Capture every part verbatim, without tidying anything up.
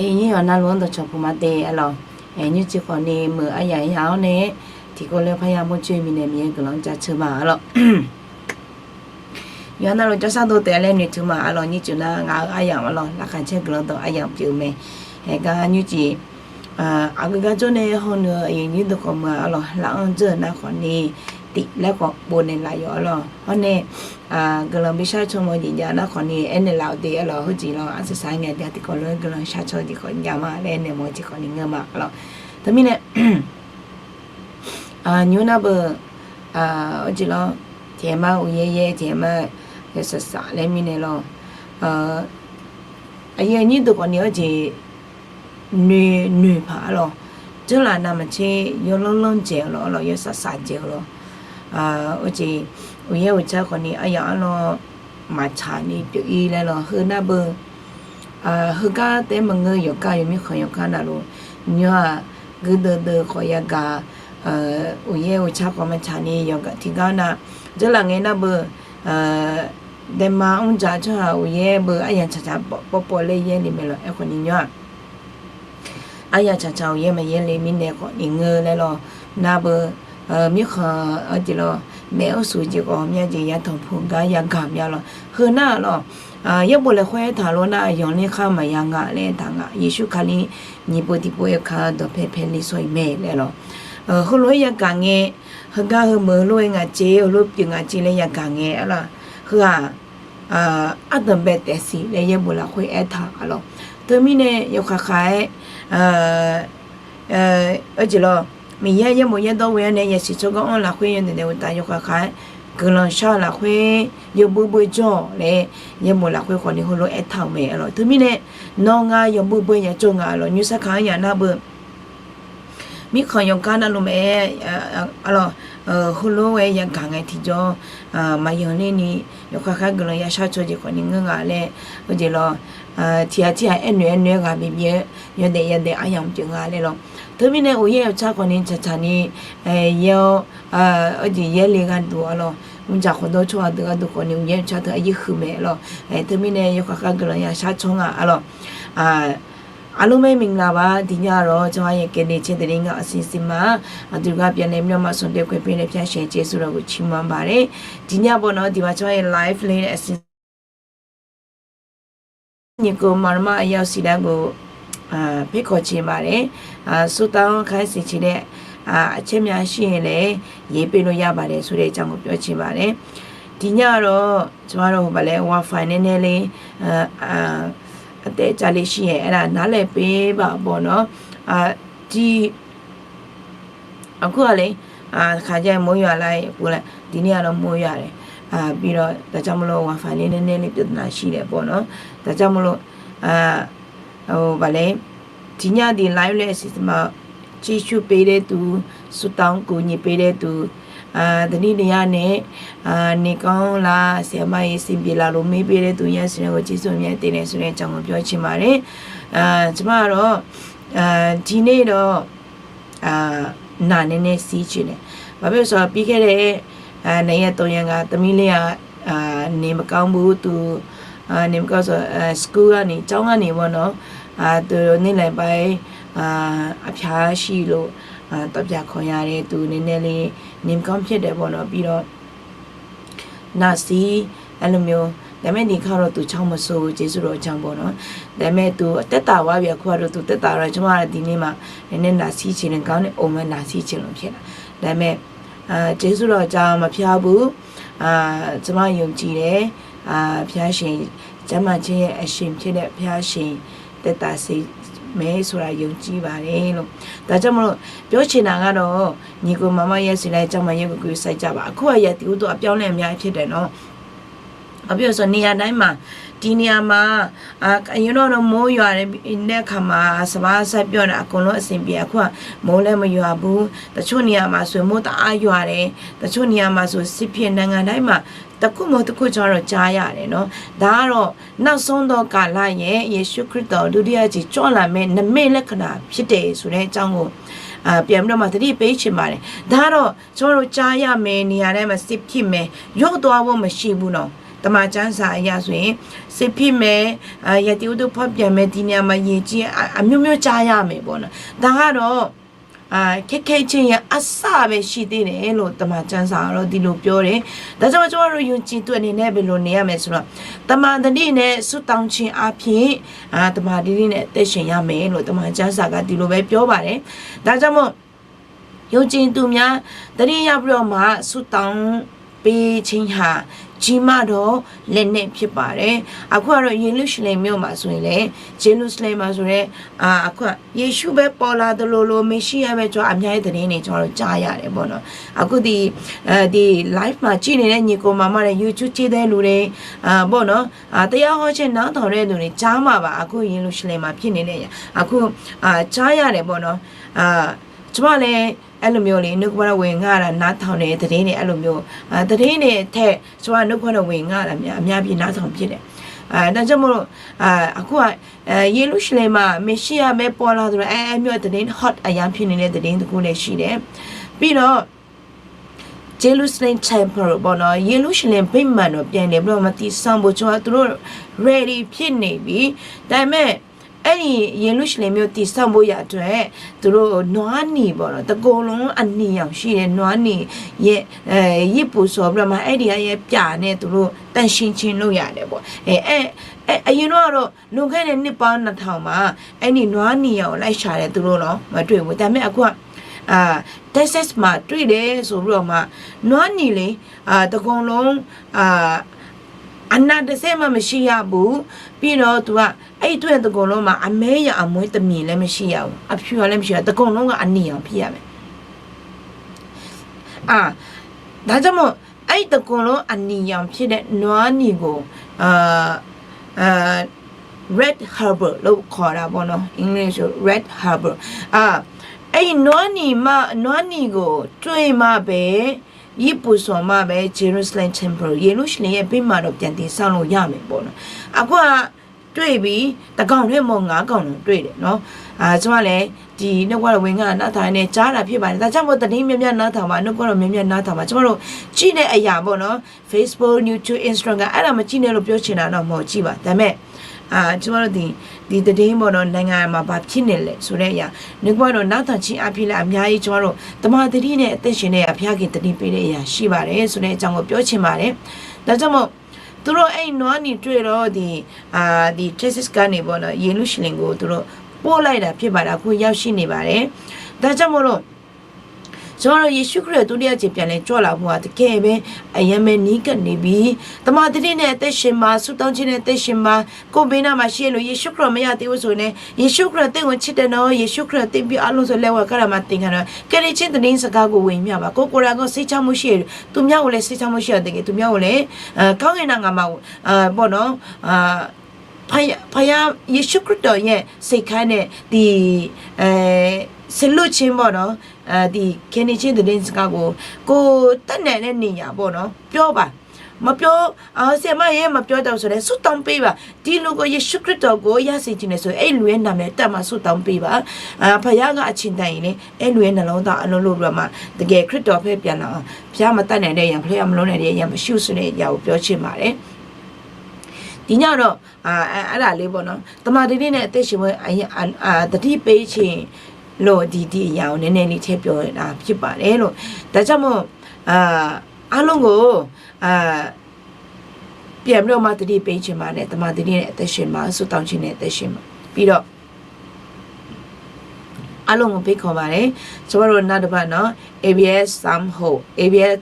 Iqnyir yawqha navluf-anr dawqcawq puq ma de arlawq. Nymrcif khawfni meuq aryamq ya-awr nae, tiqkawv lof-aer parya mawrcoer-eu mirnae Miqyaer guiqlanq-anr jaceuq ma arlawq. Yawqha navluf jawrshar dov taef-a laer noeqtmq ma arlawq. Nymrcif nar ngaq-euq aryamq arlawq, laqkhaq caer guiqlanq dawq aryamq pyeuf-eu mae. Aergar nymrcif aqgeu gar jawr nae hawnuiq-eu aqyuif nyir deuq khawf meuq-a arlawq, laf-anr dzeur-euq nar khawfni tif laer khawf pov naeqlaf yawf arlawq. Hawr nae guiqlanq bishar caw mawr jeq jav nar khawfni aernaeq laf-eu de arlawq. Heujeq lawr arsaq saq ngae jav tiqkawv lof-aer guiqlanq shar caw jeq khawf jav ma laer aernaeq mawr jeq khawfni ngeur ma arlawq. Teumirnae nymr nar beu, aqjeq lawr, tiqaer mar uqyaer yaer tiqaer mar yawsaq saq laer mirnae lawr, aqyuif aqnyir deuq khawfni arjeq noeq noeq paq arlawq. Dzeurlaf navmaqtser yawlanr lanr dzaeq-eu lawr arlawq, yawsaq saq dzaeq-eu lawr. Arjeq uqyaer uqtsar khawfni aryamq arlawr maqtsaq ni pyeuf-ir laer lawr. Heu nar beu, heugar taef-aer maqngeur, yawqgar yawmirkhanq yawqgar navluf nymr-aq, guirdeuv deuv khawf yagaq, uqyaer uqtsar khawf maqtsaq ni yawqgar tiqgar nar, dzeurlaf ngae nar beu, daema mrdzaq tsawrhaq uqyaer beu aryamq tsaqtsaq pawv pawv laer yaer le mae lawq. Aerkhawfni nymr-aq, aryamq tsaqtsaq uqyaer maqyaer le mirnae khawfni ngeur laer lawr. Nar beu, mirkhanq arjeq lawr, maeq-anr suq jeq khawf myav jeq yatanq puq gar yagaq myav lawr. Heu nar lawr, yaerbof lafkhoer aertaq lof nar, yanqler khar maqya nga laer aertaq nga. Yeqsur Kali nyiq pov tiqpov oekaq dawqpae pae le sawr-iq mae laer lawr. Heulof-aer yagaq ngae, heugar heu meuq heulof-aer ngaq jeq heulof pyeuf ngaq jeq laer yagaq ngae arlawq. Heu-aq, ardanqbae taef siq laer yaerbof lafkhoer aertaq arlawq. Teumirnae yawkaq kaq-aer, arjeq lawr, Miqyaer yaerbof yaerdawr ghoe-awr nae yasiq tsawrganr-anr lafkhoer yawdaef daef uqtaf yawkaq kaq-aer guiqlanq shar-eu lafkhoer yawbui bui jawr-awq laer yaerbof lafkhoer khawfni heulof aertaq-euq mae arlawq. Teumirnae nawr ngar yawbui bui yajawr nga arlawq. Nymr sarkaq-anr yaf nar beu, mirkhanq yawqgar navluf mae-aer arlawq, heulof-aer yagaq ngae tiqjawr maqyanq ler ni yawkaq kaq-aer guiqlanq yashar caw jeq khawfni ngeur nga laer, heujeq lawr, tiqghaq tiqghaq aernoeq aernoeq-aer ghaq bibir-aer yawdaef yadaef aryamq pyeuf nga laer lawr. Teumirnae uqyaer uqtsar khawfni tsaqtsaq ni yaer-awr, arjeq yaer le gharduq arlawq, mrdzaq khawf dawr tsawrhaq deuq gharduq khawfni uqyaer uqtsar teu aqyir huiq mae arlawq. Teumirnae yawkaq kaq guiqlanq yashar caw nga arlawq. အားလုံးပဲမင်္ဂလာပါ။ ဒီညတော့ ကျွန်မရဲ့ ကယ်တင်ခြင်းသတင်းက အစီအစဉ်မှာ အတူတကွ ပြန်လည်ပြီးတော့မှ ဆုံတွေ့ခွင့်ပေးတဲ့ ဘုရားရှင် ကျေးဇူးတော်ကို ချီးမွမ်းပါတယ်။ ဒီညပေါ့နော် ဒီမှာ ကျွန်မရဲ့ live လေးနဲ့ အစီအစဉ် ညီအစ်ကိုမောင်နှမ အယောက်စီတိုင်းကို အာ ဖိတ်ခေါ်ချင်ပါတယ်။ အာ ဆုတောင်းခိုင်းစေချင်တဲ့ အာ အချက်များရှိရင်လည်း ရေးပေးလို့ရပါတယ်ဆိုတဲ့အကြောင်းကို ပြောချင်ပါတယ်။ ဒီညတော့ ကျမတို့ ဟို ဘာလဲ Wi-Fi နည်းနည်းလေး အာ အာ အတက်အကျလေးရှိရင် အဲ့ဒါ နားလည်ပေးပါပေါ့နော်။ အာ ဒီ အခုကလေ အာ တခါကျရင် မိုးရွာလိုက် ပူလိုက် ဒီနေ့ကတော့ မိုးရွာတယ်။ အာ ပြီးတော့ ဒါကြောင့်မလို့ Wi-Fi လေး နည်းနည်းလေး ပြဿနာရှိတယ်ပေါ့နော်။ ဒါကြောင့်မလို့ အာ ဟို ဘာလဲ ဒီည ဒီ live လေး အစီအစဉ်မှာ ကြည့်ရှုပေးတဲ့သူ ဆုတောင်းကူညီပေးတဲ့သူ အာ သတိတရားနဲ့ အာ နေကောင်းလား ဆရာမရေ အဆင်ပြေလားလို့ မေးပေးတဲ့သူ ရန်သူတွေကို ကျေးဇူးအများကြီးတင်တယ်ဆိုတဲ့အကြောင်းကို ပြောချင်ပါတယ်။ အာ ကျမကတော့ အာ ဒီနေ့တော့ အာ နှာနည်းနည်းစေးချင်တယ်။ ဘာဖြစ်လို့လဲဆိုတော့ ပြီးခဲ့တဲ့ အာ နှစ်ရက်သုံးရက်က သမီးလေးက အာ နေမကောင်းဘူး။ သူ အာ နေမကောင်းဆို အာ school ကနေ ကျောင်းကနေပေါ့နော်။ အာ သူ နေ့လယ်ပိုင်း အာ အဖျားရှိလို့ အာ သွားပြခေါ်ရတယ်။ သူ နည်းနည်းလေး နေမကောင်းဖြစ်တယ်ပေါ့နော်။ ပြီးတော့ နှာစေး အဲ့လိုမျိုး။ ဒါပေမဲ့ ဒီတစ်ခါတော့ သူချောင်းမဆိုးဘူး။ ကျေးဇူးတော်ကြောင့်ပေါ့နော်။ ဒါပေမဲ့ သူ သက်သာသွားပြီ။ အခုကတော့ သူသက်သာတော့ ကျမက ဒီနေ့မှ နည်းနည်းနှာစေးချင်တယ်။ ခေါင်းနဲ့ အုံမှာ နှာစေးချင်လို့ဖြစ်တာ။ ဒါပေမဲ့ အာ ကျေးဇူးတော်ကြောင့် မဖျားဘူး။ အာ ကျမယုံကြည်တယ်။ အာ ဘုရားရှင် ကျန်းမာခြင်းရဲ့အရှင်ဖြစ်တဲ့ ဘုရားရှင် သက်သာစေမယ်ဆိုတာ ယုံကြည်ပါတယ်လို့။ ဒါကြောင့်မလို့ ပြောချင်တာကတော့ ညီအစ်ကိုမောင်မရဲ့ ဆိုရင်လည်း ကျန်းမာရေးကို ဂရုစိုက်ကြပါ။ အခုက ရာသီဥတု အပြောင်းလဲအများကြီးဖြစ်တယ်နော်။ ဘာဖြစ်လို့လဲဆိုတော့ နေရာတိုင်းမှာ ဒီနေရာမှာ အာ အရင်တော့ မိုးရွာတဲ့အခါမှာ စပါးစိုက်ပျိုးတာ အကုန်လုံးအဆင်ပြေ။ အခုက မိုးလည်းမရွာဘူး။ တချို့နေရာမှာဆိုရင် မိုးတအားရွာတယ်။ တချို့နေရာမှာဆို စစ်ဖြစ် နိုင်ငံတိုင်းမှာ တစ်ခုမဟုတ်တစ်ခု ကျွန်တော်တို့ ကြားရတယ်နော်။ ဒါကတော့ နောက်ဆုံးသောကာလရဲ့ ယေရှုခရစ်တော် ဒုတိယအကြိမ် ကြွလာမယ့် နိမိတ်လက္ခဏာဖြစ်တယ်ဆိုတဲ့အကြောင်းကို အာ ပြန်ပြီးတော့မှ သတိပေးချင်ပါတယ်။ ဒါကတော့ ကျွန်တော်တို့ ကြားရမယ်၊ နေရာတိုင်းမှာ စစ်ဖြစ်မယ်၊ ရုတ်သွားဖို့မရှိဘူးနော်။ သမ္မာကျမ်းစာအရဆိုရင် စစ်ဖြစ်မယ်၊ အာ၊ ရာသီဥတုဖောက်ပြန်မယ်၊ ဒီနေရာမှာရေကြီး၊ အ၊ အမျိုးမျိုးကြားရမယ်ပေါ့နော်။ ဒါကတော့၊ အာ၊ ခက်ခဲခြင်းရဲ့အစပဲရှိသေးတယ်လို့ သမ္မာကျမ်းစာကတော့ဒီလိုပြောတယ်။ ဒါကြောင့်ကျွန်တော်တို့ယုံကြည်သူအနေနဲ့ဘယ်လိုနေရမလဲဆိုတော့၊ သမ္မာသတိနဲ့ဆုတောင်းခြင်းအားဖြင့်၊ အာ၊ သမ္မာသတိနဲ့အသက်ရှင်ရမယ်လို့ သမ္မာကျမ်းစာကဒီလိုပဲပြောပါတယ်။ ဒါကြောင့်မို့ ယုံကြည်သူများ သတိရပြီးတော့မှ ဆုတောင်းပေးခြင်းဟာ ကြီးမားသောလက်နက်ဖြစ်ပါတယ်။ အခုကတော့ယေရုရှလင်မြို့မှာဆိုရင်လည်း၊ ဂျေရုစလင်မှာဆိုရင်၊ အာ၊ အခုကယေရှုပဲပေါ်လာသလိုလို၊ မေရှိယပဲ ကျွန်တော်အများကြီးသတင်းတွေ ကျွန်တော်တို့ကြားရတယ်ပေါ့နော်။ အခုဒီ၊ အဲဒီ live မှာကြည့်နေတဲ့ညီကောင်မောင်မတွေ၊ YouTube ကြည့်တဲ့လူတွေ၊ အာ၊ ပေါ့နော်၊ အာ၊ တရားဟောခြင်းနားထောင်တဲ့လူတွေကြားမှာပါ၊ အခုယေရုရှလင်မှာဖြစ်နေတဲ့၊ အခု၊ အာ၊ ကြားရတယ်ပေါ့နော်။ အာ၊ ကျွန်မလည်းအဲ့လိုမျိုးလေ၊ နှုတ်ကပတ်တော်ဝင်ငါတာ နားထောင်တဲ့သတင်းတွေ၊ အဲ့လိုမျိုး၊ အာ၊ သတင်းတွေထက် ကျွန်မနှုတ်ကပတ်တော်ဝင်ငါတာများ၊ အများကြီးနားထောင်ဖြစ်တယ်။ အာ၊ ဒါကြောင့်မို့လို့၊ အာ၊ အခုက၊ အဲ၊ ယေရုရှလင်မှာ မေရှိယပဲပေါ်လာသလိုလို၊ အဲ၊ အဲမျိုးသတင်း hot အရမ်းဖြစ်နေတဲ့သတင်းတစ်ခုလည်းရှိတယ်။ ပြီးတော့ Jerusalem Temple ပေါ့နော်၊ ယေရုရှလင်ဗိမာန်တော် ပြန်လည်ပြီးတော့မှတည်ဆောက်ဖို့ ကျွန်တော်သူတို့ ready ဖြစ်နေပြီ။ ဒါပေမဲ့ အဲ့ဒီယေရုရှလင်မြို့တည်ဆောက်ဖို့ရာအတွက် သူတို့နွားနီပေါ့နော်၊ တစ်ကိုယ်လုံးအနီရောင်ရှိတဲ့နွားနီရဲ့၊ အဲ၊ ယဇ်ပူဇော်ပြီးတော့မှ အဲ့ဒီကရဲ့ပြာနဲ့သူတို့သန့်ရှင်းခြင်းလုပ်ရတယ်ပေါ့။ အဲ၊ အဲ၊ အဲ၊ အရင်တော့ကတော့ လွန်ခဲ့တဲ့နှစ်ပေါင်းနှစ်ထောင်မှာ အဲ့ဒီနွားနီရောင်ကိုလိုက်ရှာတယ်သူတို့နော်၊ မတွေ့ဘူး။ ဒါပေမဲ့အခုက၊ အာ၊ Texas မှာတွေ့တယ်ဆိုပြီးတော့မှ နွားနီလေ၊ အာ၊ တစ်ကိုယ်လုံး၊ အာ၊ အနံ့တစ်စက်မှမရှိရဘူး။ ပြီးတော့သူက၊ အဲ့ဒီအတွက်တစ်ကိုယ်လုံးမှာ အမဲရောင်အမွှေးတမံလည်းမရှိရဘူး။ အဖြူရောင်လည်းမရှိရဘူး။ တစ်ကိုယ်လုံးကအနီရောင်ဖြစ်ရမယ်။ အာ၊ ဒါကြောင့်မို့ အဲ့ဒီတစ်ကိုယ်လုံးအနီရောင်ဖြစ်တဲ့နွားနီကို၊ အာ၊ အာ၊ Red Heifer လို့ခေါ်တာပေါ့နော်။ English ဆို Red Heifer။ အာ၊ အဲ့ဒီနွားနီမှ၊ နွားနီကိုတွေ့မှပဲ၊ ယဇ်ပူဇော်မှပဲ Jerusalem Temple ယေရုရှလင်ရဲ့ဗိမာန်တော်ပြန်တည်ဆောက်လို့ရမယ်ပေါ့နော်။ အခုက တွေ့ပြီ၊ တစ်ကောင်ထက်မဟုတ် ငါးကောင်တောင်တွေ့တယ်နော်။ အာ၊ ကျွန်မလည်း ဒီနှုတ်ကပတ်တော်ဝင်ငါနားထောင်ရင်းနဲ့ကြားတာဖြစ်ပါတယ်။ ဒါကြောင့်မို့ သတင်းများများနားထောင်ပါ၊ နှုတ်ကပတ်တော်များများနားထောင်ပါ။ ကျွန်မတို့ကြည့်တဲ့အရာပေါ့နော်၊ Facebook, YouTube, Instagram ကအဲ့ဒါမကြည့်နဲ့လို့ပြောချင်တာတော့မဟုတ်ကြည့်ပါ။ ဒါပေမဲ့၊ အာ၊ ကျွန်မတို့ဒီ၊ ဒီသတင်းပေါ့နော်၊ နိုင်ငံမှာဘာဖြစ်နေလဲဆိုတဲ့အရာ၊ နှုတ်ကပတ်တော်နားထောင်ခြင်းအားဖြင့်လည်းအများကြီး ကျွန်မတို့သမ္မာသတိနဲ့အသက်ရှင်တဲ့အရာ ဘုရားခင်သတိပေးတဲ့အရာရှိပါတယ်ဆိုတဲ့အကြောင်းကိုပြောချင်ပါတယ်။ ဒါကြောင့်မို့ သူတို့အဲ့နွားနီတွေ့တော့၊ ဒီ၊ အာ၊ ဒီ Texas ကနေပေါ့နော်၊ ယေရုရှလင်ကိုသူတို့ပို့လိုက်တာဖြစ်ပါတယ်။ အခုရောက်ရှိနေပါတယ်။ ဒါကြောင့်မို့လို့ ကျွန်တော်တို့ယေရှုခရစ်တော်ဒုတိယအကြိမ်ပြန်လည်ကြွလာဖို့ဟာ တကယ်ပဲအရမ်းပဲနီးကပ်နေပြီ။ သမ္မာသတိနဲ့အသက်ရှင်ပါ၊ ဆုတောင်းခြင်းနဲ့အသက်ရှင်ပါ။ ကိုယ့်ဘေးနားမှာရှိတဲ့လူ ယေရှုခရစ်တော်မရသေးဘူးဆိုရင်လည်း၊ ယေရှုခရစ်တော်သင့်ကိုချစ်တယ်နော်၊ ယေရှုခရစ်တော်သင့်ပြီးအားလုံးဆို လက်ဝါးကပ်တာမှာသင်္ခါနော်၊ ကယ်တင်ခြင်းသတင်းစကားကိုဝေမျှပါ။ ကိုယ်ကိုယ်တိုင်ကစိတ်ချမှုရှိတယ်၊ သူများကိုလည်းစိတ်ချမှုရှိအောင်၊ သူများကိုလည်း၊ အဲ၊ ကောင်းကင်နိုင်ငံမှာ၊ အဲ၊ ပေါ့နော်၊ အဲ၊ ဘုရား၊ ဘုရား၊ ယေရှုခရစ်တော်ရဲ့စိတ်ခံတဲ့၊ ဒီ၊ အဲ၊ စေလွှတ်ခြင်းပေါ့နော်၊ အဲဒီ ကယ်တင်ခြင်းသတင်းစကားကို ကိုယ်တတ်နိုင်တဲ့နေရာပေါ့နော်၊ ပြောပါ။ မပြော၊ အာ၊ ဆရာမရေ မပြောတတ်ဘူးဆိုလည်း ဆုတောင်းပေးပါ။ ဒီလူကို ယေရှုခရစ်တော်ကို ရစေချင်တယ်ဆိုရင် အဲ့လူရဲ့နာမည်တပ်မှဆုတောင်းပေးပါ။ အာ၊ ဘုရားကအချိန်တန်ရင်လေ၊ အဲ့လူရဲ့နှလုံးသားအလိုလိုပြီးတော့မှ တကယ်ခရစ်တော်ဘက်ပြန်လာအောင်၊ ဘုရားမတတ်နိုင်တဲ့အရာ၊ ဘုရားမလုပ်နိုင်တဲ့အရာမရှိဘူးဆိုတဲ့အရာကို ပြောချင်ပါတယ်။ ဒီညတော့၊ အာ၊ အဲ၊ အဲ့ဒါလေးပေါ့နော်၊ သမ္မာသတိနဲ့အသက်ရှင်ဖို့၊ အာ၊ အာ၊ အာ၊ သတိပေးခြင်းလို့ ဒီ၊ ဒီအရာကိုနည်းနည်းလေးထည့်ပြောတာဖြစ်ပါတယ်လို့။ ဒါကြောင့်မို့၊ အာ၊ အားလုံးကို၊ အာ၊ ပြန်ပြီးတော့မှသတိပေးချင်ပါတယ်။ သမ္မာသတိနဲ့အသက်ရှင်ပါ၊ ဆုတောင်းခြင်းနဲ့အသက်ရှင်ပါ။ ပြီးတော့ အားလုံးကိုဖိတ်ခေါ်ပါတယ်။ ကျွန်တော်တို့နောက်တစ်ပတ်နော်၊ ABS စမ်းဟုတ်၊ ABS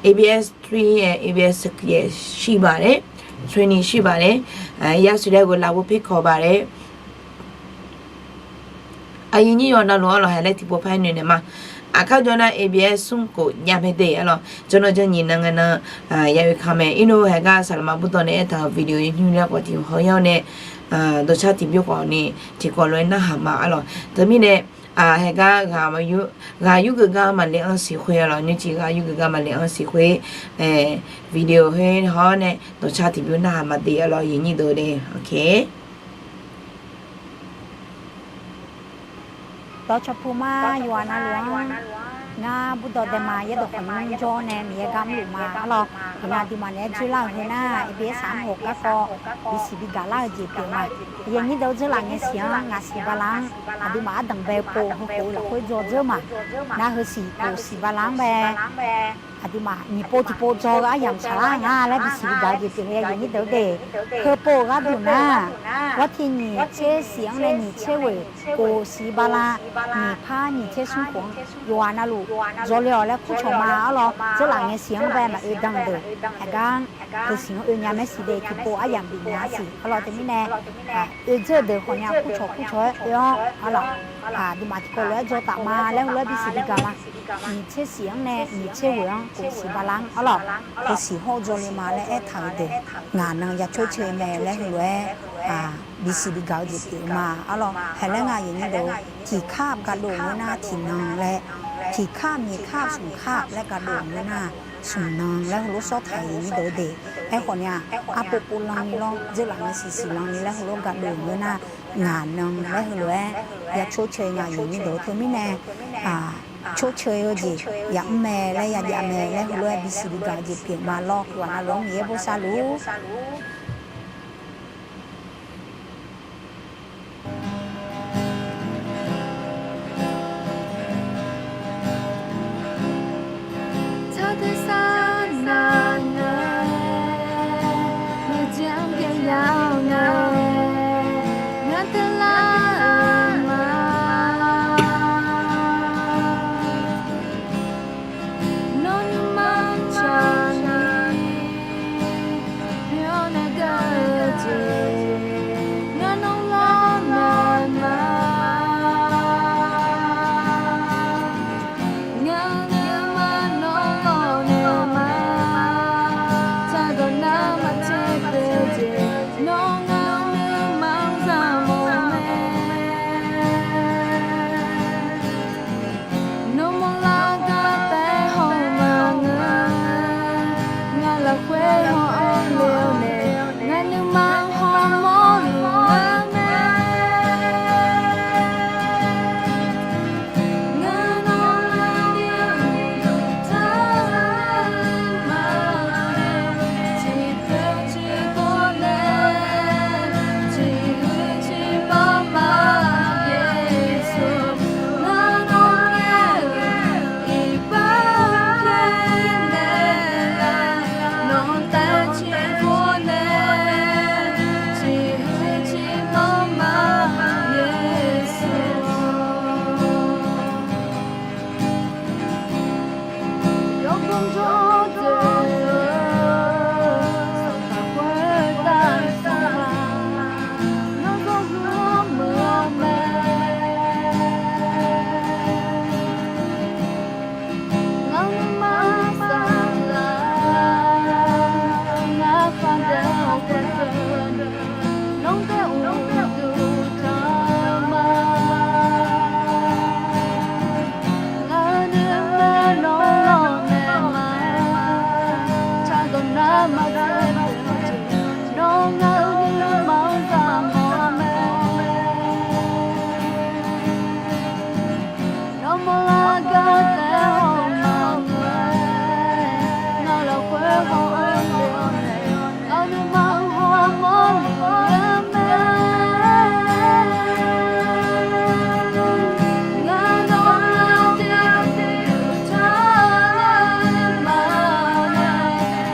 ABS three ရဲ့ ABS six ရဲ့ရှိပါတယ်။ Training ရှိပါတယ်။ အဲ၊ ရရှိတဲ့ကိုလာဖို့ဖိတ်ခေါ်ပါတယ်။ အရင်ကြီးရောနောက်လိုအောင်လို့ဟဲလဲတီပိုဖဲနေနေမှာ၊ အခါကျတော့ ABS ဆုံးကိုညမတဲ့အဲ့လို၊ ကျွန်တော်ကျညီနငန၊ အာ၊ ရယူခါမယ်၊ အင်းတို့ဟဲကဆာလမဘူးတော်နဲ့အဲ့တံ video ရညူးလက်ကိုတီဟောရောက်နဲ့၊ အာ၊ ဒေါ်ချတီပြုတ်ကော်နေ၊ တီကော်လွဲနဟမှာအဲ့လို၊ တမီးနဲ့၊ အာ၊ ဟဲက၊ ဂါမယူ၊ ဂါယူကဂါမလဲအစီခွေအဲ့လို၊ ညူးတီဂါယူကဂါမလဲအစီခွေ၊ အဲ၊ video ဟဲဟောနဲ့ ဒေါ်ချတီပြုတ်နဟမှာတဲ့အဲ့လို၊ ရညိတို့တဲ့။ OK။ ဒေါ်ချဖူမါ၊ ယွာနာလူ Ngar Burdawq Daema yaerdawq khawqnymr jawr nae Miqyaer gar mrluf ma arlawr. Iqnan aqduimaf naeq-aer dzoerlar-euq heu nar, A B S armhawq garkawv bisiq bigaq lar-eu jeq pyeuf ma. Aqyuif aqnyir deuq-or, dzeurlaf ngae siq-anr ngaq siq bala-anr aqduimaf ardanq bae-eu pov heukhof-eu lafkhoer dzaw dzeur ma. Nar heusiq pov siq bala-anr bae aqduimaf nyiq pov tiqpov dzaw-eu aryamq saqlar nga laer bisiq bigaq-eu jeq pyeuf-eu aqyuif aqnyir deuq-or de. Heupov-euq gharduq nar, ghawrtiq nyiq tser siq-anr nae nyiq tser ghoeq kof siq bala, nyiq par nyiq tser smr khof-anr yawqghaq navluf dzawle-awq laer kurcawq ma arlawr. Dzeurlaf ngae siq-anr bae maqoe dan-eu deuq, aqgar-anr heusiq-anr oe nya maer siq de, tiqpov aryamq bif nya-a siq arlawr. Teumirnae oe dzeur-eu deuq khawfnya kurcawq kurcawq-aer oe-awr arlawr. Aqduimaf tiqkawv lof-aer dzaw taf ma laer heulof-aer bisiq bigaq ma. Nyiq tser siq-anr nae nyiq tser ghoeq-anr kof siq bala-anr arlawr, heusiq hawr-eu dzawle ma laer aertaq-euq deuq, ngaq nan ya tsawrceuq mae laer heulof-aer bisiq bigaq-eu jeq pyeuf-eu ma arlawr. Haeq laer nga aqyuif aqnyir deuq-or, tiqkar gaqdov ngeur nar tiqnan laer, tiqkar nyiq kar smq kar laer gaqdov ngeur nar, smq nan laer heulof sawr taq-euq aqyuif aqnyir deuq-or de. Aerkhawfnya arpov pov lan ni lawr, dzeurlaf ngae siq siq lan ni laer heulof gaqdov ngeur nar, ngaq nan laer heulof-aer ya tsawrceuq nga aqyuif aqnyir deuq-or. Teumirnae tsawrceuq-eu jeq yamr mae laer yajav mae laer heulof-aer bisiq bigaq-eu jeq pyeuf ma lawr. Yawqghaq navluf-anr Miqyaer bosav luf-ur. Nawr nuima tsaqni byannae gaq-eu jeq, ngar nawr lawrnaeq ma. Ngar nuima nawr lawrnaeq ma. Tsaqdawq nar maqtser pyeuf-eu jeq, nawr ngar nuima-anr zaqmawf mae. Nawmaf lar gar taef haw maqngeur, ngar lafkhoer haw-anr le-awr nae, ngar nuima hawmawr luf-eu mae. Ngar nawmaf-anr ardui uqduq taq-eu ma nae, tiqpov tiqpov nae, tiqhuiq tiqpov ma, Yeqsur, ngar nawr ngaer-euq iqbax pyaeqnaeq-a, nawq-anr taef tiqpov nae, tiqhuiq tiqpov ma, Yeqsur. Yawqghaq jawr deuq-eu, sanqpaq khoertav sanqpaq, nawr zawrhuiq-anr muiq-eu mae. Ngar nuima saqlaq, ngar khardaef-eu khoerdeuq, nawr taef uqduq taq-eu ma. Ngar nuima nawr lawrnaeq ma. Tsaqdawq nar maqtser pyeuf-eu jeq, nawr ngar nuima-anr zaqmawf-eu mae. Nawmaf lar gar taef haw maqngeur-a, ngar lafkhoer haw-anr le-awr nae, ngar nuima-anr hawmawr luf-eu mae. Ngar nawmaf-anr ardui uqduq taq-eu ma nae,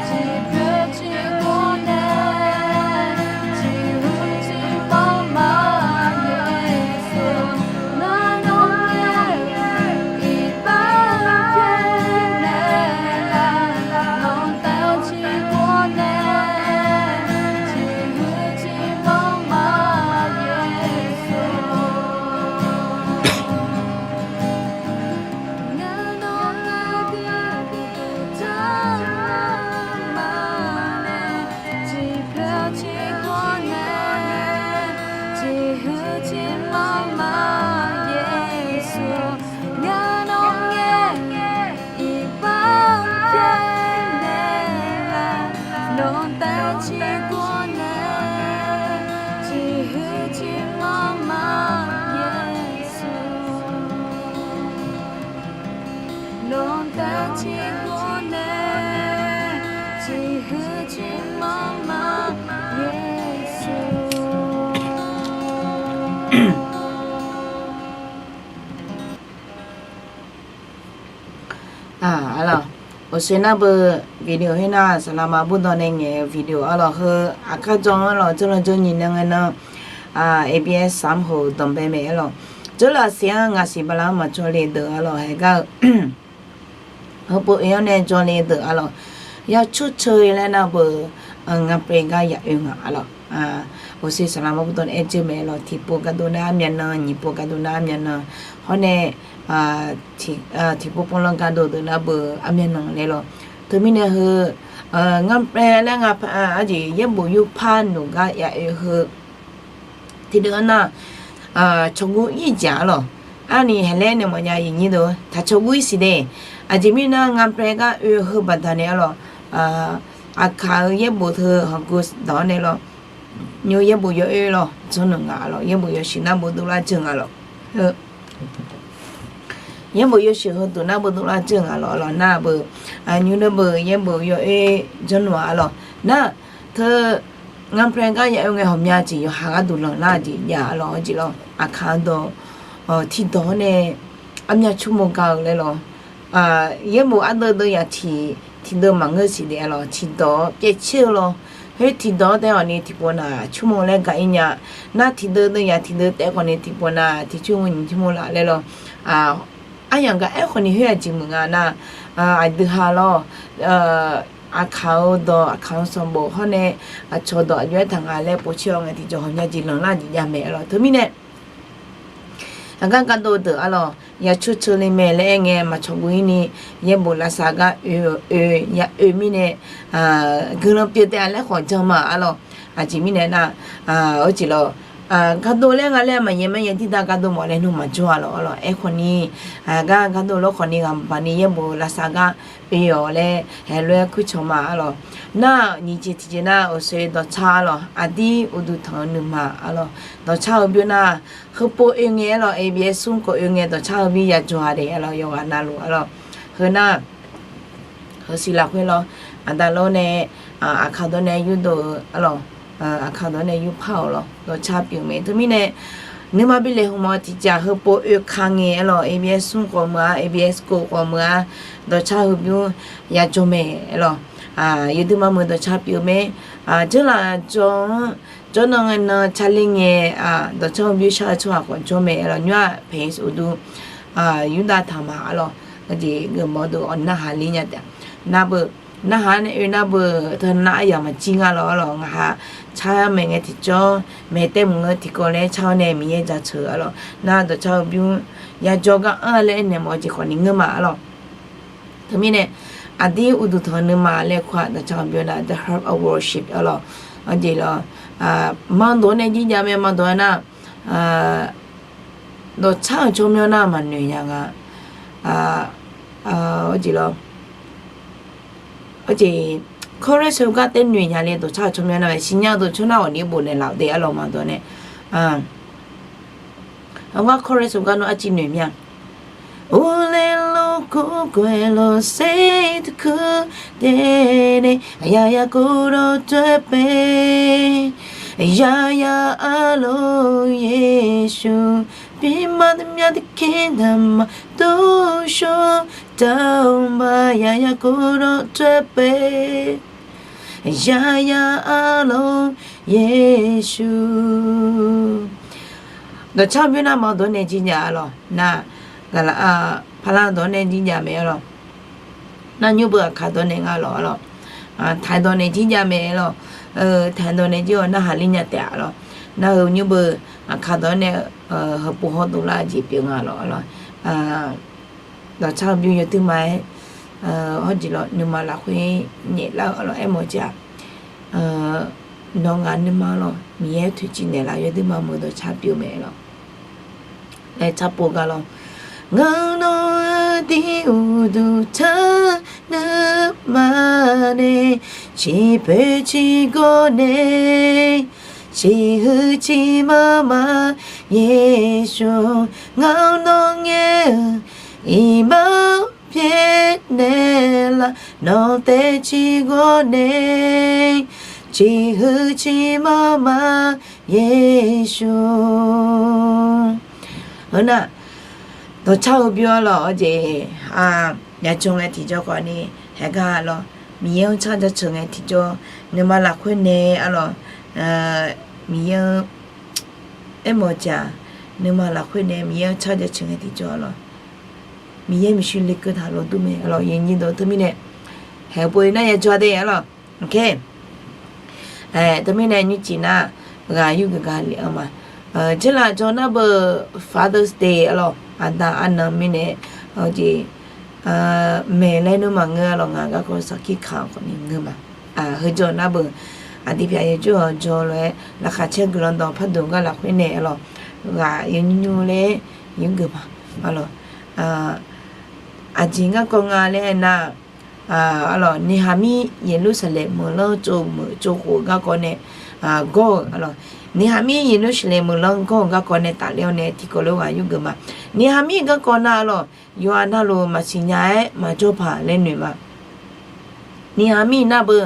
tiqpov tiqpov Arlawq, uqshoe nar beu video khoer nar saqlaqma burdawv nae ngaeq-eu video arlawq heu aqkar jawr-anr lawq, jawrlan jawrnyiq nan ngae nan, ABS samr hoq danqbae mae arlawq. Jawrlaf siq-anr ngaq siq bala-anr maqjawr le deuq arlawq, haegar-eu heupov oe-anr nae jawr le deuq arlawq. Yacur ceu laer nar beu, ngamplaeq gar ya oe ngaq arlawq. Uqshoe saqlaqma burdawv nae aer dzeur mae arlawq, tiqpov gardov nar armyav nan, nyiq pov gardov nar armyav nan, hawr nae tiqpov pov lan gardov deuq nar beu armyav nan laer lawq. Teumirnae heu, ngamplaeq laer nga, arjeq yaerbof yurpar noeq gar ya oe heu tiqdeuv-anr nar, cawqguv ir-iq jeq arlawq. Arni haeq laer nae mawfnya iqnyir deuq taq cawqguv ir siq de. Aqjeq mirnae ngamplaeq gar oe heu baqdanae arlawq, aqkaq-eu yaerbof teu hawqguv dawq-anr nae lawq, nymr yaerbof yawoer lawq janrneuq nga arlawq, yaerbof yawshuif nar beu dovlar dzeur nga lawq. Yaerbof yawshuif heuduq nar beu dovlar dzeur nga lawq arlawq, nar beu, nymr nar beu yaerbof yawoer janrneuq-a arlawq. Nar teu ngamplaeq gar ya oe ngae hawqmya jeq yawqha gharduq lanqlar-eu jeq jav-a lawq, jeq lawq. Aqkaq-eu dawq tiqdawq-anr nae armyav cur mawr gar-eu laer lawq. Yaerbof ardeuv deuv yaq tiq, tiqdeuv maqngeur siq de arlawq, tiqdawq-anr pyaev caer-eu lawq. Khoer tiqdawq-anr taef khawfni tiqpov nav cur mawr laer gaq ir nya. Nar tiqdeuv deuv yaq tiqdeuv taef khawfni tiqpov nav tiq cur mawr nyiq cur mawr laf laer lawq. Aryamq gaq-aer khawfni khoer aqjeq muiq nga nar, aqdui ha lawr, aqkaq-eu dawq, aqkaq-eu sanqbof hawr nae aqcawq dawq aqjox-aer taq nga laer povcaer-awr ngae tiqjawq hawqmya jeq lanqlar jeq jav mae arlawq. Teumirnae aqgar gardov deuq arlawq, yacur ceu le mae laer aer ngae maqcawq guv ir ni, yaerbof lavsav gar oe-eu oe, ya oe mirnae guiqlanq pyeuf taef-a laer khawf jan ma arlawq. Aqjeq mirnae nar, arjeq lawq, gardov laer nga laer maqyaer maqyaer dirdav gardov mawf laer nmr maqjawr-a lawq arlawq. Aer khawfni, aqgar gardov lawr khawfni ghaq maqbaq ni yaerbof lavsav gar oe-awq laer haeq lof-aer kur cawq ma arlawq. Nar nyiq jeq tiqjeq nar uqshoe dawqcar arlawq, aqdir uqduq tanq-eu nuima arlawq, dawqcar-eu bymr nar, heupov oe ngae arlawq, ABS smr khawf oe ngae dawqcar-eu bymr yajawr-a de arlawq, yawqghaq navluf arlawq. Heu nar, heusiq lafkhoer lawr, aqda lawr nae, aqkaq dawr nae yurdov-eu arlawq, aqkaq dawr nae yurpar-awq lawq, dawqcar pyeuf mae. Teumirnae nuima bi laeqhmq mawf tiqjeq heupov oe ka ngae arlawq, ABS smr khawf meuq-a, ABS kov khawf meuq-a, dawqcar-eu bymr yajawr mae arlawq. Yawduima meuq dawqcar pyeuf mae. Dzeurlaf jawr-anr jawrnan ngae nan carler ngae, dawqcar-eu bymr shar-eu tsawrhaq khawf jawr mae arlawq. Nymr-aq paeq uqduq yurdav taq ma arlawq. Aqjeq geufmawf deuq-awq narhaq ler nya taef. Nar beu, narhaq nae oe nar beu teu nar aryamq maqjir nga lawq arlawq. Ngaq ha car mae ngae tiqjawr maeq taev mq-eu tiqkawv laer car-awr nae Miqyaer jaceuq arlawq. Nar dawqcar-eu bymr yajawr gar anr laer aernaeq mawf-eu jeq khawfni ngeur ma arlawq. Teumirnae aqdir uqduq tanq-eu nuima laer kur-aq dawqcar-eu bymr nar the heart of worship arlawq. Aqjeq lawq, maqdawq-awr nae jirjav mae, maqdawq-aer nar dawqcar-euq tsawrmyanr nar maqnoeq nya nga. Arjeq lawq, arjeq chorus heugar taef noeq nya le dawqcar-euq tsawrmyanr nar mae. Siqnya-eu dawqcar nar ghawqni bof naeqlaf-eu de arlawq maqdawq nae. Aqgar chorus heugar nawr arciv noeq mir-a. Urler lor kur goeq lor ser teukuv daef nae, yaya kurdawr doer bae, yaya arlawr Yeqsur, bima dmya dker daqma durshawr daq-awr ma, yaya kurdawr doer bae, yaya arlawr Yeqsur. Dawqcar-eu bymr nar maqdawq-awr nae jirjav arlawq. Nar gaqlaq-a, paqlar dawq-awr nae jirjav mae arlawq. Nar nymr beu aqkaq dawq-awr nae nga lawq arlawq. Taq dawq-awr nae jirjav mae arlawq. Taq dawq-awr nae jir-awq narhaq ler nya taef arlawq. Nar heu nymr beu aqkaq dawq-awr nae heupov hawr dovlar-eu jeq pyeuf nga lawq arlawq. Dawqcar-eu bymr yawduirma-aer hawrjeq lawq nuima lafkhoer nyaeflar-eu arlawq aermawf-eu jeq-aq, nawq ngaq nuima lawq Miqyaer toeqciv naeqlaf yawduirma meuq dawqcar pyeuf mae lawq. Laer carpov gar lawq. Ngaq nawq-eu aqdir uqduq tanq nuima nae, ciqpoeq ciqgawr nae, ciqhuiq ciqma ma, Yeqsur ngaq nawq ngaer-eu iqbax pyaer naeq laf, nawq taef ciqghawv nae, ciqhuiq ciqmanr ma Yeqsur. Heu nar, dawqcar-eu bymr-anr lawq, aqjeq, yajawr ngae tiqjawr khawfni, haeqgar lawq, Miqyaer-anr car jaceuq ngae tiqjawr, nuima lafkhoer nae arlawq, Miqyaer-anr aermawf-eu jeq-aq, nuima lafkhoer nae Miqyaer-anr car jaceuq ngae tiqjawr arlawq, Miqyaer maeqshi lekeuv taq lawq dur mae arlawq, yawnyir deuq teumirnae, haeq pov-ir nar yajawr de arlawq. Teumirnae nymrcif nar, ghaq yurgeuf gaq lef-anr ma. Jeqlaf jawr nar beu Father's Day arlawq, aqda arnan mirnae, jeq maeq laer nmr maqngeur arlawq, ngaq garkawv sarkir kaq-eu khawfni ngeur ma. Heujawr nar beu, aqdui pyaq yawjawr-awq jawr lof-aer laqkhaq caer guiqlanq dawq pardmq gar lafkhoer nae arlawq, ghaq yawnymr nymr laer yurgeuf ma arlawq. Aqjeq garkawv nga laer aernar, arlawq, Niqhaqmir Yeqlursaqlaeq meuq lanr tsov meuq tsov khof-eu garkawv nae gawr-euq arlawq, Niqhaqmir Yeqlursaqlaeq meuq lanr gawr-euq garkawv nae tafler-awr nae tiqkawv lof ghaq yurgeuf ma. Niqhaqmir garkawv nar arlawq, yawqha navluf maqsiq nya-aer maqjawr paq laer noeq ma. Niqhaqmir nar beu,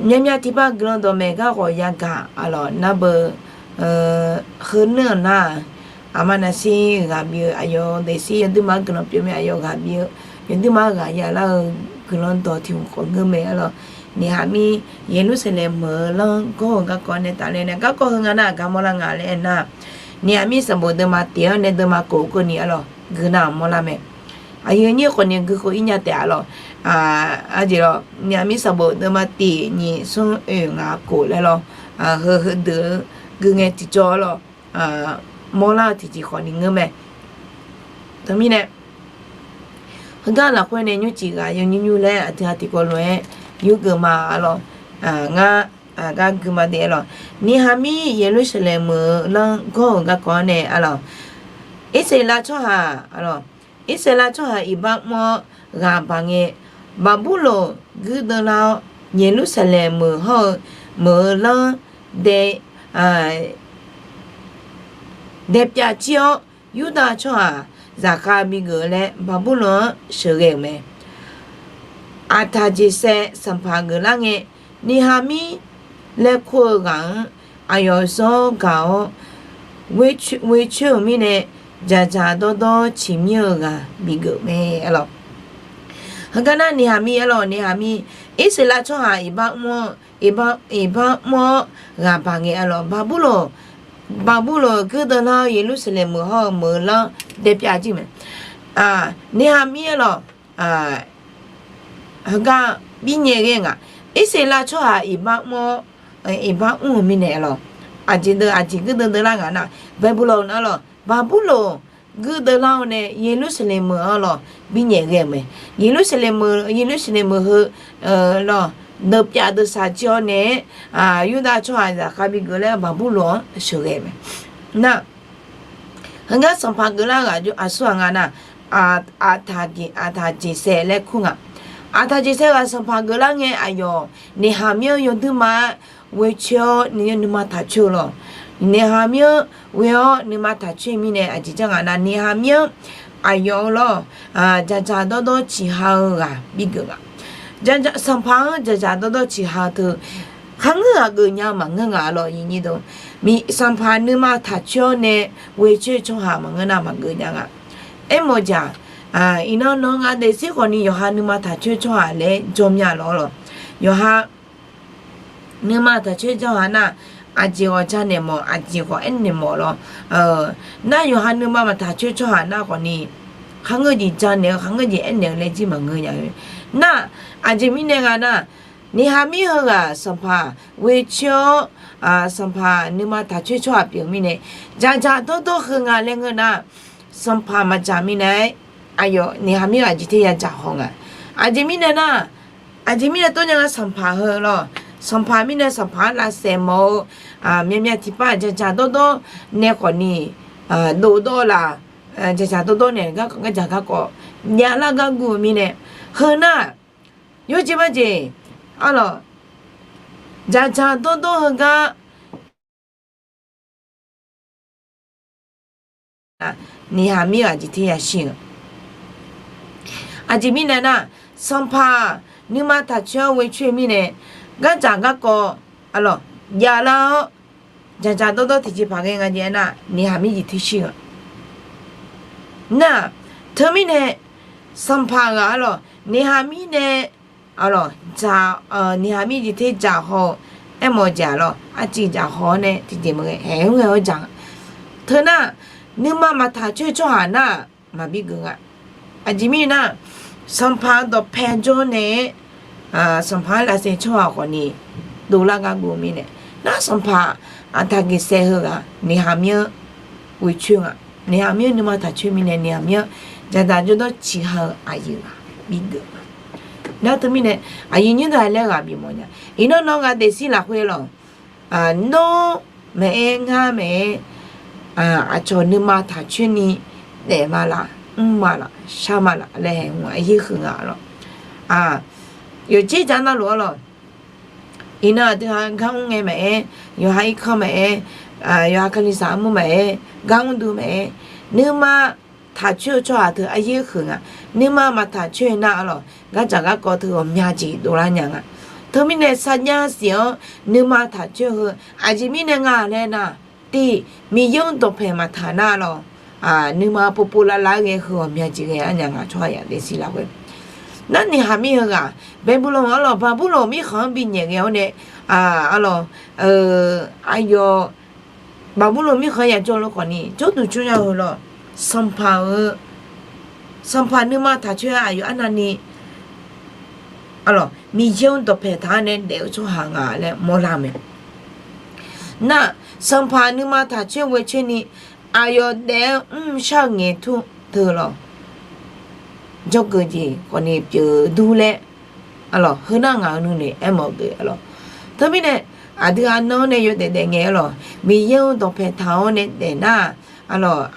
myavmyav tiqpav guiqlanq dawqmaeq garkawv yagaq arlawq nar beu, heu nuir-euq nar-aq, aqma naqsir ghaq bi-eu aqyawf daefzir yawduima-anr guiqlanq pyeuf mae, aqyawf ghaq bi-eu yawduima-anr ghaq yalar-eu guiqlanq dawq tiq hmq khawf ngeur mae arlawq. Niqhaqmir Yeqlursaqlaeq meuq-eu lanr gawr-euq garkawv nae tafler nae garkawv heu nga nar aqgar mawrlar nga laer aernar, Niqhaqmir sanqbof deuvma tiq-anr nae deuvma kof keuvni arlawq gui nar-aq mawrlar mae. Aqyuif aqnyir khawfni guikhov-ir nya taef arlawq. Aqjeq lawq, Niqhaqmir sanqbof deuvma tiq nyiq smr oeq ngaq kof laer lawr, heu heudeuq-eu gui ngae tiqjawr arlawq, mawrlar-eu tiqjeq khawfni ngeur mae. Teumirnae heugar lafkhoer nae nymrcif ghaq yawnymr nymr laer aqdui-aq tiqkawv lof-aer yurgeuf ma arlawq. Ngar gar gui ma de arlawq, Niqhaqmir Yeqlursaqlaeq meuq-eu lanr gawr-euq garkawv-anr nae arlawq, Irsaqleqlav tsawrhaq arlawq, Irsaqleqlav tsawrhaq iqbax mr-awr ghaq baq ngae, Baqburloq guirdeuv lar-awr Yeqlursaqlaeq meuq hawr-eu meuq-eu lanr dae daepyav jir-awr, Yurdav tsawrhaq zaqkhav bigeuf laer Baqburloq-anr sheuqghae-euq mae. Aqtaq jeqsaev sanqpaq geuflar ngae, Niqhaqmir laer kur-eu ghaq-anr aqyawf zanr gaq-awr ghoer coer-euq mirnae, dzaqdzaq dawrdawr ciqmir-eu ghaq bigeuf mae arlawq. Heugar nar Niqhaqmir arlawq, Niqhaqmir Irsaqleqlav tsawrhaq iqbax mr-awr, iqbax mr-awr ghaq baq ngae arlawq, Baqburloq, Baqburloq guirdeuv lar-awr Yeqlursaqlaeq meuq hawr-eu meuq-eu lanr daepyav jir mae. Niqhaqmir arlawq, heugar birnyae ghae nga. Irsaqleqlav tsawrhaq iqbax mr-awr, iqbax mr-eu mirnae arlawq, aqjeq deuv aqjeq guirdeuv deuv lar nga nar, Baqburloq arlawq, Baqburloq guirdeuv lar-awr nae Yeqlursaqlaeq meuq arlawq birnyae ghae-eu mae. Yeqlursaqlaeq meuq, Yeqlursaqlaeq meuq heu lawq deuvpyav deuvsaq jir-awr nae-aer, Yurdav tsawrhaq zaqkhav bigeuf laer Baqburloq-anr sheuqghae mae. Nar heugar sanqpaq geuflar ghaq aqsurghaq nga nar, aqtaq jeqsaev laer kur nga. Aqtaq jeqsaev ghaq sanqpaq geuflar ngae aqyawf Niqhaqmir-anr yawduirma-aer ghoer coer-awr nuima taq coer-eu lawq. Niqhaqmir-anr ghoer-awr nuima taq coer mirnae aqjeq janr nga nar, Niqhaqmir-anr aqyawf-eu lawq, dzaqdzaq dawrdawr ciqha-eu ghaq bigeuf nga. Sanqpaq-anr dzaqdzaq dawrdawr ciqha-eu teu kharngeur ghaq geuf nya-eu maqngeur nga lawq. Sanqpaq nuima taq coer-awr nae ghoer coer-eu tsawrhaq maqngeur nar maqgeuf nya nga. Aermawf-eu jeq-aq, iqnan nawq-eu nga daefzir khawfni yawqha nuima taq coer tsawrhaq laer jawr mya lawq lawq. Yawqha nuima taq coer tsawrhaq nar, aqjeq ghawq janaeq mawf, aqjeq ghawq aernaeq mawf lawq. Nar yawqha nuima maqtaq coer tsawrhaq nar khawfni, kharngeur jeq janaeq-eu kharngeur jeq aernaeq-eu laer jir maqngeur nya-eu. Nar, aqjeq mirnae nga nar, Niqhaqmir heughaq sanqpaq ghoer coer-awr, sanqpaq nuima taq coer tsawrhaq pyeuf mirnae, dzaqdzaq dawrdawr heu nga laer ngeur nar, sanqpaq maqdzaq mirnae-aer, aqyawf Niqhaqmir aqjeq teq yadzaq haw nga. Aqjeq mirnae nar, aqjeq mirnae tawrnya nga sanqpaq heu lawq. Sanqpaq mirnae sanqpaq-anr lavsaef mawf-eu, myavmyav tiqpav dzaqdzaq dawrdawr nae khawfni, dovdawr laf, dzaqdzaq dawrdawr nae garkawv gardzaq garkawv javlar gar guv-eu mirnae, heu nar, yawjeq majeq, arlawq, dzaqdzaq dawrdawr heugar Niqhaqmir aqjeq teq yashir-euq. Aqjeq mirnae nar, sanqpaq nuima taqcoer-anr ghoe coer mirnae, gardzaq garkawv, arlawq, javlar-awr, dzaqdzaq dawrdawr tiqjeqpaq ghae nga jeq aernar, Niqhaq Mirjeq ter shir-eu nar, teumirnae sanqpaq ghaq arlawq, Niqhaq Mirnae, arlawq, dzaq, Niqhaq Mirjeq ter dzaq haw-eu, aermawf-eu jeq arlawq, arciv dzaq haw-awr nae tiqjeq maqghae haeq-aer ghae-awr dzaq nga. Teunar, nuima maqtaq coer-eu tsawrhaq nar-aq maqbi geuf nga. Aqjeq mirnae nar, sanqpaq-eu dawqpae jawr nae-aer, sanqpaq-anr lavsaev tsawrhaq khawfni dovlar gar guv-eu mirnae, nar sanqpaq aqtaq geqsaev heughaq Niqhaq Mir-anr ghoe coer nga. Niqhaq Mir-anr nuima taq coer mirnae Niqhaq Mir-anr dzaqdzaq jawrdawr ciqha-eu aqyuif ghaq bi geuf nga. Nar teumirnae aqyuif nymr deuq-aq laer ghaq bifmawf nya. Iqnan nawr nga daefzir lafkhoer lawq, nawr maeq-aer ngar maeq-aer, aqcawq nuima taq coer ni daef ma laf, mr ma laf, shar ma laf laer haeq hmq-aer yaer huiq nga lawq. Yawqjeq jar navluf arlawq, iqnan aqdui ha gar mr ngae maeq-aer, yawqha irkanr maeq-aer, yawqha kalizaq armur maeq-aer, gar mr dui maeq-aer, nuima taq coer-eu tsawrhaq teu aryaer huiq nga. Nuima maqtaq coer nar arlawq, gardzaq garkawv teu ghawqmya jeq dovlar nya nga. Teumirnae sarjax siq-awr nuima taq coer heu, aqjeq mirnae nga laer nar, tiq, Miqyaer-anr dawqpaeq maqtaq nar lawq, nuima povpov lavlav-aer ghae heu ghawqmya jeq ghae-ar nya nga. Tsawrhaq yaf daefzir lafkhoer, nar Niqhaq Mir heughaq Beqbulon arlawq, Baqburloq mirkhanq-anr binyaef ghae-awr nae, arlawq, aqyawf Baqburloq mirkhanq-anr yajawr lof khawfni jawrduq jawrya-eu lawq, sanqpaq-eu, sanqpaq nuima taq coer-a aqyawf arnavni, arlawq, Miqyaer-anr dawqpaeq taq-awr nae daef-eu tsawrhaq nga laer mawrlar-eu mae. Nar, sanqpaq nuima taq coer ghoe coer ni aqyawf daef-aer mrshar-eu ngaeq tur teu lawq, jawrgeuf jeq khawfni pyeuf dur laer, arlawq, heunar ngaq-euq nuinoeq aermawf geuf arlawq. Teumirnae aqdui ha nan-anr nae yawdaef daef ngae arlawq, Miqyaer-anr dawqpaeq taq-awr nae daef nar, arlawq,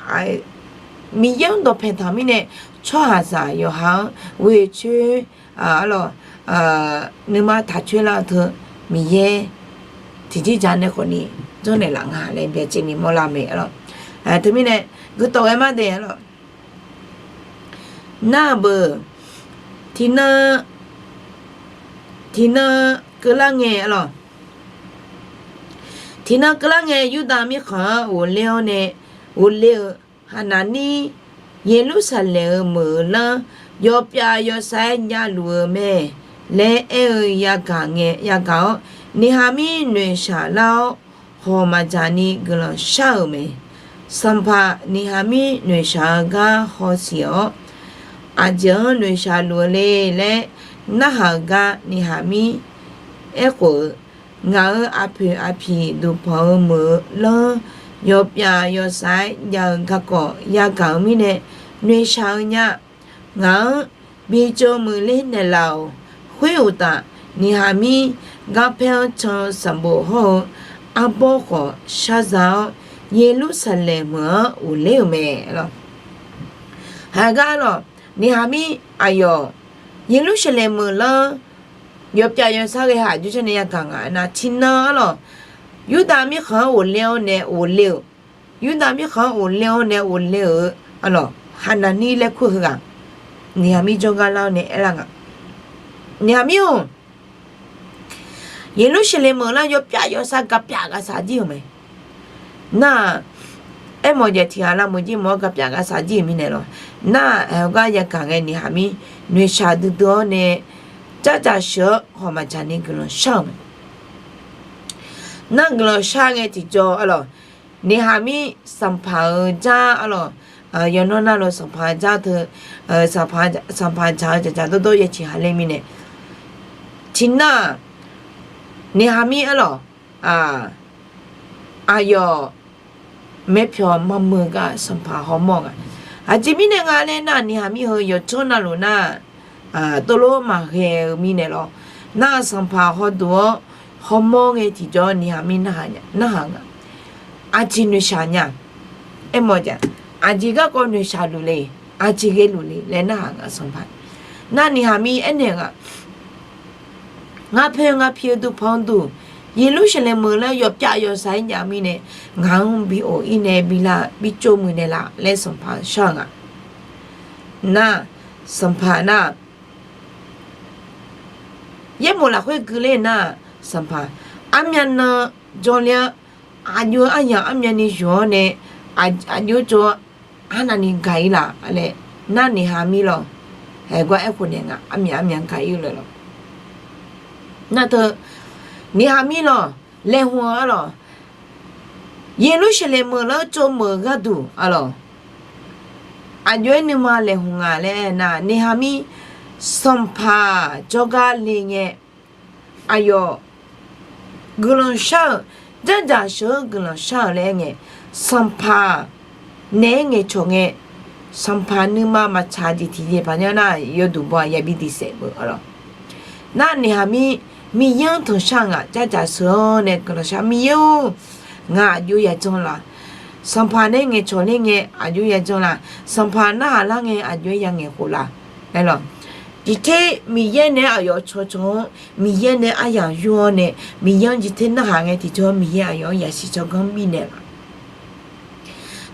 Miqyaer-anr dawqpaeq taq mirnae tsawrhaqzaq yawqha-anr ghoe coer, arlawq, nuima taq coer lar-eu teu Miqyaer tiqjir ja nae khawfni jawrnaeq laf nga laer byacaevni mawrlar-eu mae arlawq. Teumirnae guitawf ghae mar dae arlawq, nar-aq beuq, tiqnan, tiqnan keuvlar ngae arlawq, tiqnan keuvlar ngae Yurdav mirkhanq-anr ghofler-awr nae, ghofler-eu Haqnaqnir, Yeqlursaqlaeq-euq meuq-euq lanr yawpyav yawsav-aer javluf-eu mae laer aer-eu yagaq ngae, yagaq-awr, Niqhaq Mir noeqshaq lar-awr, hawq maqdzaq ni guiqlanq shar-euq mae. Sanqpaq Niqhaq Mir noeqshaq-eu gar hawsiq-awr, aqjeq-anr noeqshaq luf-eu le laer narhaq-eu gar Niqhaq Mir aerkhof-eu, Ngaq-euq aqpoeq aqpiq duqpanq-eu meuq-eu lanr yawpyav yawsav-aer jav-eu garkawv yagaq-eu mirnae noeqshaq-eu nya. Ngaq-anr bi tsov muiqler naeqlaf-awq. Khoeruqtaf, Niqhaq Mir garpaer-anr can-eu sanqbof hawr-eu arbawr khawf sharza-awr, Yeqlursaqlaeq meuq-anr ghofler-euq mae. Haqgar lawq, Niqhaq Mir aqyawf Yeqlursaqlaeq meuq lanr yawpyav yawsav ghae haq jawrshar nae yagaq nga aernar, tiqnan arlawq, Yurdav mirkhanq-anr ghofler-awr nae ghofler-euq, Yurdav mirkhanq-anr ghofler-awr nae ghofler-euq arlawq, Haqnaqnir laer kur-eu heughaq, Niqhaq Mir jawrgar lar-awr nae aerlar nga. Niqhaq Mir-or, Yeqlursaqlaeq meuq lanr yawpyav yawsav gaqpyav gaqsaq jir-euq mae. Nar-aq, aermawf jaeq tiq ghaq lavmeuq jir mawf-awr gaqpyav gaqsaq jir-euq mirnae lawq. Nar-aq, aergar yagaq ngae Niqhaq Mir noeqshaq duidui-awr nae, jardzaq sheuq-awr hawq maqdzaq ni guiqlanq shar-euq mae. Nar guiqlanq shar ngae tiqjawr arlawq, Niqhaq Mir sanqpaq-euq jar arlawq, yawqnan navluf sanqpaq jar teu, sanqpaq dzaq-eu dzaqdzaq dawrdawr ya ciq ha ler mirnae, tiqnan-aq, Niqhaq Mir arlawq, aqyawf maerpyawq maqmuiq gar sanqpaq hawmawr nga. Aqjeq mirnae nga laer nar, Niqhaq Mir heu yawqjawr navluf nar, tov lof maqghae-eu mirnae lawr. Nar-aq, sanqpaq hawduq-awr hawmawr ngae tiqjawr Niqhaq Mir narhaq nga. Aqjeq noeqshaq nya. Aermawf jaeq, aqjeq garkawv noeqshaq luf le, aqjeq ghae luf le laer narhaq nga sanqpaq. Nar Niqhaq Mir aernaeq nga, Ngar poer ngar pi-eu duqpanq duq, Yeqlursaqlaeq meuq lanr yawpyav yawsav-aer jav-eu mirnae, ngaq-anr bi of-ir nae bi la bi tsov muiq naeqlaf laer sanqpaq shar-eu nga. Nar, sanqpaq nar-aq, yaerbof lafkhoer gui ler nar-aq, sanqpaq armyav nan jawrler-anr, aqjox-eu aryamq armyavni yawq-awr nae, aqjox-aer tsov-awr arnavni gaq-ir laf laer, nar Neqhaqmir lawq. Haeqgar aerkhof naeq nga, armyav armyav gaq-ir-eu laer lawq. Nar teu, Neqhaqmir lawq, laeqhmq-eu arlawq, Yeqlursaqlaeq meuq lanr tsov meuq-eu gharduq arlawq, aqjox-aer nuima laeqhmq nga laer aernar, Neqhaqmir sanqpaq jawrgar le ngae, aqyawf guiqlanq shar-euq, dzardzaq sheuq-anr guiqlanq shar-euq laer aer ngae, sanqpaq naeq-aer ngaeqcawq ngae, sanqpaq nuima maqtsaq jeq tiqjeq paq nya nar, yawduq baw-aq yabi diq saef-eu arlawq. Nar Neqhaqmir, Miqyaer-anr tanqshar-eu ngaq, dzardzaq sheuq-awr nae guiqlanq shar, Miqyaer-or, ngaq aqjox yajanr laf. Sanqpaq naeq-aer ngaeqcawq ler ngae aqjox yajanr laf. Sanqpaq narhaq lar ngae aqjox-aer yangaeq khof laf. Aerlawq, tiqter Miqyaer nae-aer aqyawf cawqcawq-anr, Miqyaer nae-aer aryamq yur-awr nae, Miqyaer-anr jir ter narhaq ngae tiqjawr, Miqyaer aqyawf-anr yasiq tsawrganr bifnaeq laf.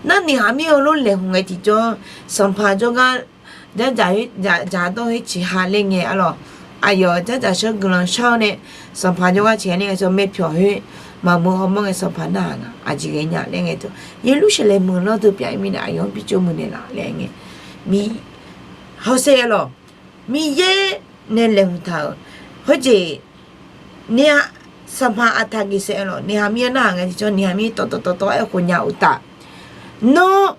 Nar Neqhaqmir heulof laeqhmq ngae tiqjawr, sanqpaq jawrgar dzardzaq dzaqdawr-aer ciqha ler ngae arlawq, aqyawf dzardzaq sheuq-anr guiqlanq shar-awr nae, sanqpaq jawrgar ciqha ler ngae, maeqpyawq khoer maqmuiq hawmawr ngae, sanqpaq narhaq nga aqjeq ghaenya laer ngae teu, Yeqlursaqlaeq meuq lanr teu pyav-ir mirnae aqyawf-anr bi tsov muiq naeq laf laer aer ngae, mi hawsher arlawq, Miqyaer nae laeqhmq taq-euq khoerjeq, Neqhaq, sanqpaq aqtaq geqsaef arlawq, Neqhaqmir-anr narhaq ngae tiqjawr, Neqhaqmir tawqtawq tawqtawq aerkhof nya uqtaf, nawr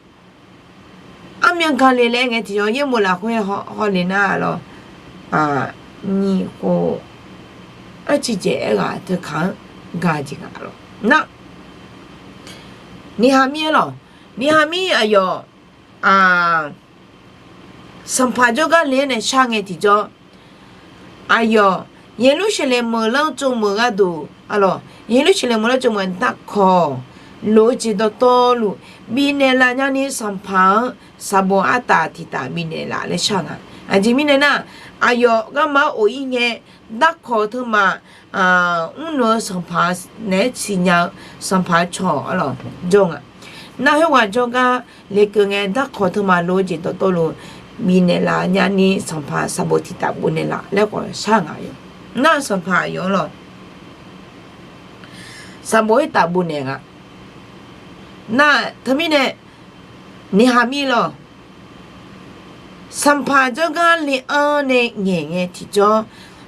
armyan gale laer aer ngae tiqjawr, yaerbof lafkhoer hawle nar arlawq, nyiq khof arciq jeq aerghaq teukaq-anr ga jeq ghaq lawq. Nar Neqhaqmir arlawq, Neqhaqmir aqyawf sanqpaq jawrgar le-aer nae shar ngae tiqjawr, aqyawf Yeqlursaqlaeq meuq lanr tsov meuq gharduq arlawq, Yeqlursaqlaeq meuq lanr tsov meuq darkawq lof-eu jeq dawqtawvluf bifnaeq laf nyani, sanqpaq-anr sanqbof artaf tiqtaf bifnaeq laf laer shar nga. Aqjeq mirnae nar, aqyawf garma-anr of-ir ngae, darkawq teumaf mrluf-eu sanqpaq naeq-aer siqnya-eu sanqpaq cawq arlawq jawr nga. Nar khoerghaq jawrgar lekeuv ngae, darkawq teumaf lof-eu jeq dawqtawvluf bifnaeq laf nyani, sanqpaq sanqbof tiqtaf bofnaeq laf laer khawf shar nga yawq. Nar sanqpaq aqyawf-anr lawq, sanqbof khoertaf bofnaeq nga. Nar teumirnae Neqhaqmir lawq, sanqpaq jawrgar le-anr nae ngaeq ngae tiqjawr,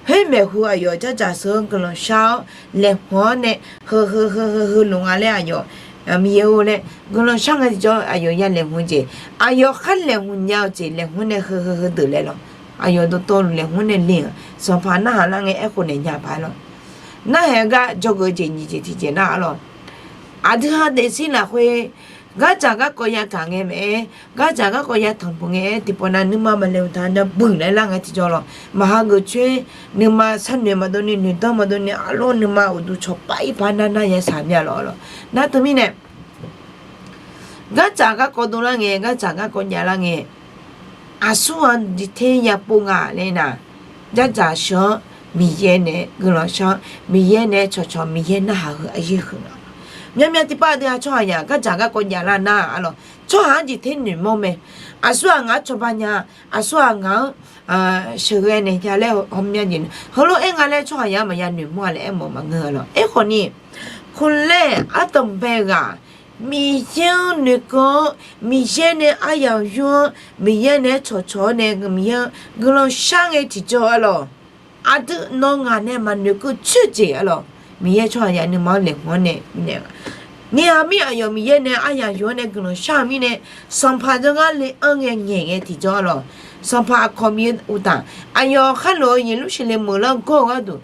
khoer maeqhu aqyawf dzardzaq sheuq-anr guiqlanq shar-awr laeqhmq-awr nae, heu heu heu heu heu loq nga laer aqyawf, Miqyaer-or laer guiqlanq shar ngae tiqjawr aqyawf ya laeqhmq jeq, aqyawf khar laeqhmq nya-eu jeq laeqhmq nae heu heu heu deuq laer lawq. Aqyawf dawqtawvluf laeqhmq nae le-euq sanqpaq narhaq lar ngae aerkhof naeq nya paq-aer lawq. Narhaq-eu gar dzawgeuf-eu jeq nyiq jeq tiqjeq nar arlawq, aqdui ha daefzir lafkhoer gardzaq garkawv yagaq ngae maeq-aer, gardzaq garkawv yatanq puq ngae-aer, tiqpawf nav nuima maqlaeqhmq taq-a nar buiq laer lar ngae tiqjawr lawq. Maqha geuf coer nuima sharnoeq maqdov ni, noeqdanr maqdov ni, arlawr nuima uqduq cawqpaf-ir paq nar nar yasaq mya lawq lawq. Nar teumirnae gardzaq garkawv dovlar ngae, gardzaq garkawv javlar ngae, aqsur-aq jeq ter yapov nga laer nar, dzardzaq sheuq-anr Miqyaer nae guiqlanq shar-anr, Miqyaer nae cawqcawq, Miqyaer narhaq heu aryaer huiq nga. Myavmyav tiqpav deuq-aq tsawrhaqzaq gardzaq garkawv javlar nar arlawq, tsawrhaq-anr jeq ter noeqmawr mae. Aqsur-aq ngaq-anr cawba nya, aqsur-aq ngaq-anr sheuqghae naeq nya laer hawmya jeq, heulof-aer nga laer tsawrhaqzaq-anr maqya noeqmawr-a laer aermawf-eu maqngeur-a lawq. Aerkhawf ni, kurlaer ardanqbae ghaq Miqyaer-anr noeqkeuv-awr, Miqyaer nae aryamq yur-anr, Miqyaer naeq-aer cawqcawq-awr nae Miqyaer-anr guiqlanq shar ngae tiqjawr arlawq, aqdui nawr ngaq nae maqnoeqkeuv coer jeq arlawq, Miqyaer tsawrhaqzaq nuima-anr laeqhmq-awr nae, Neqhaqmir aqyawf Miqyaer nae aryamq yur-awr nae guiqlanq shar-eu mirnae, sanqpaq jawrgar le-anr ngae ngaeq ngae tiqjawr arlawq, sanqpaq aqkawq Miqyaer uqtaf, aqyawf kharlof-eu Yeqlursaqlaeq meuq lanr gawr-eu gharduq,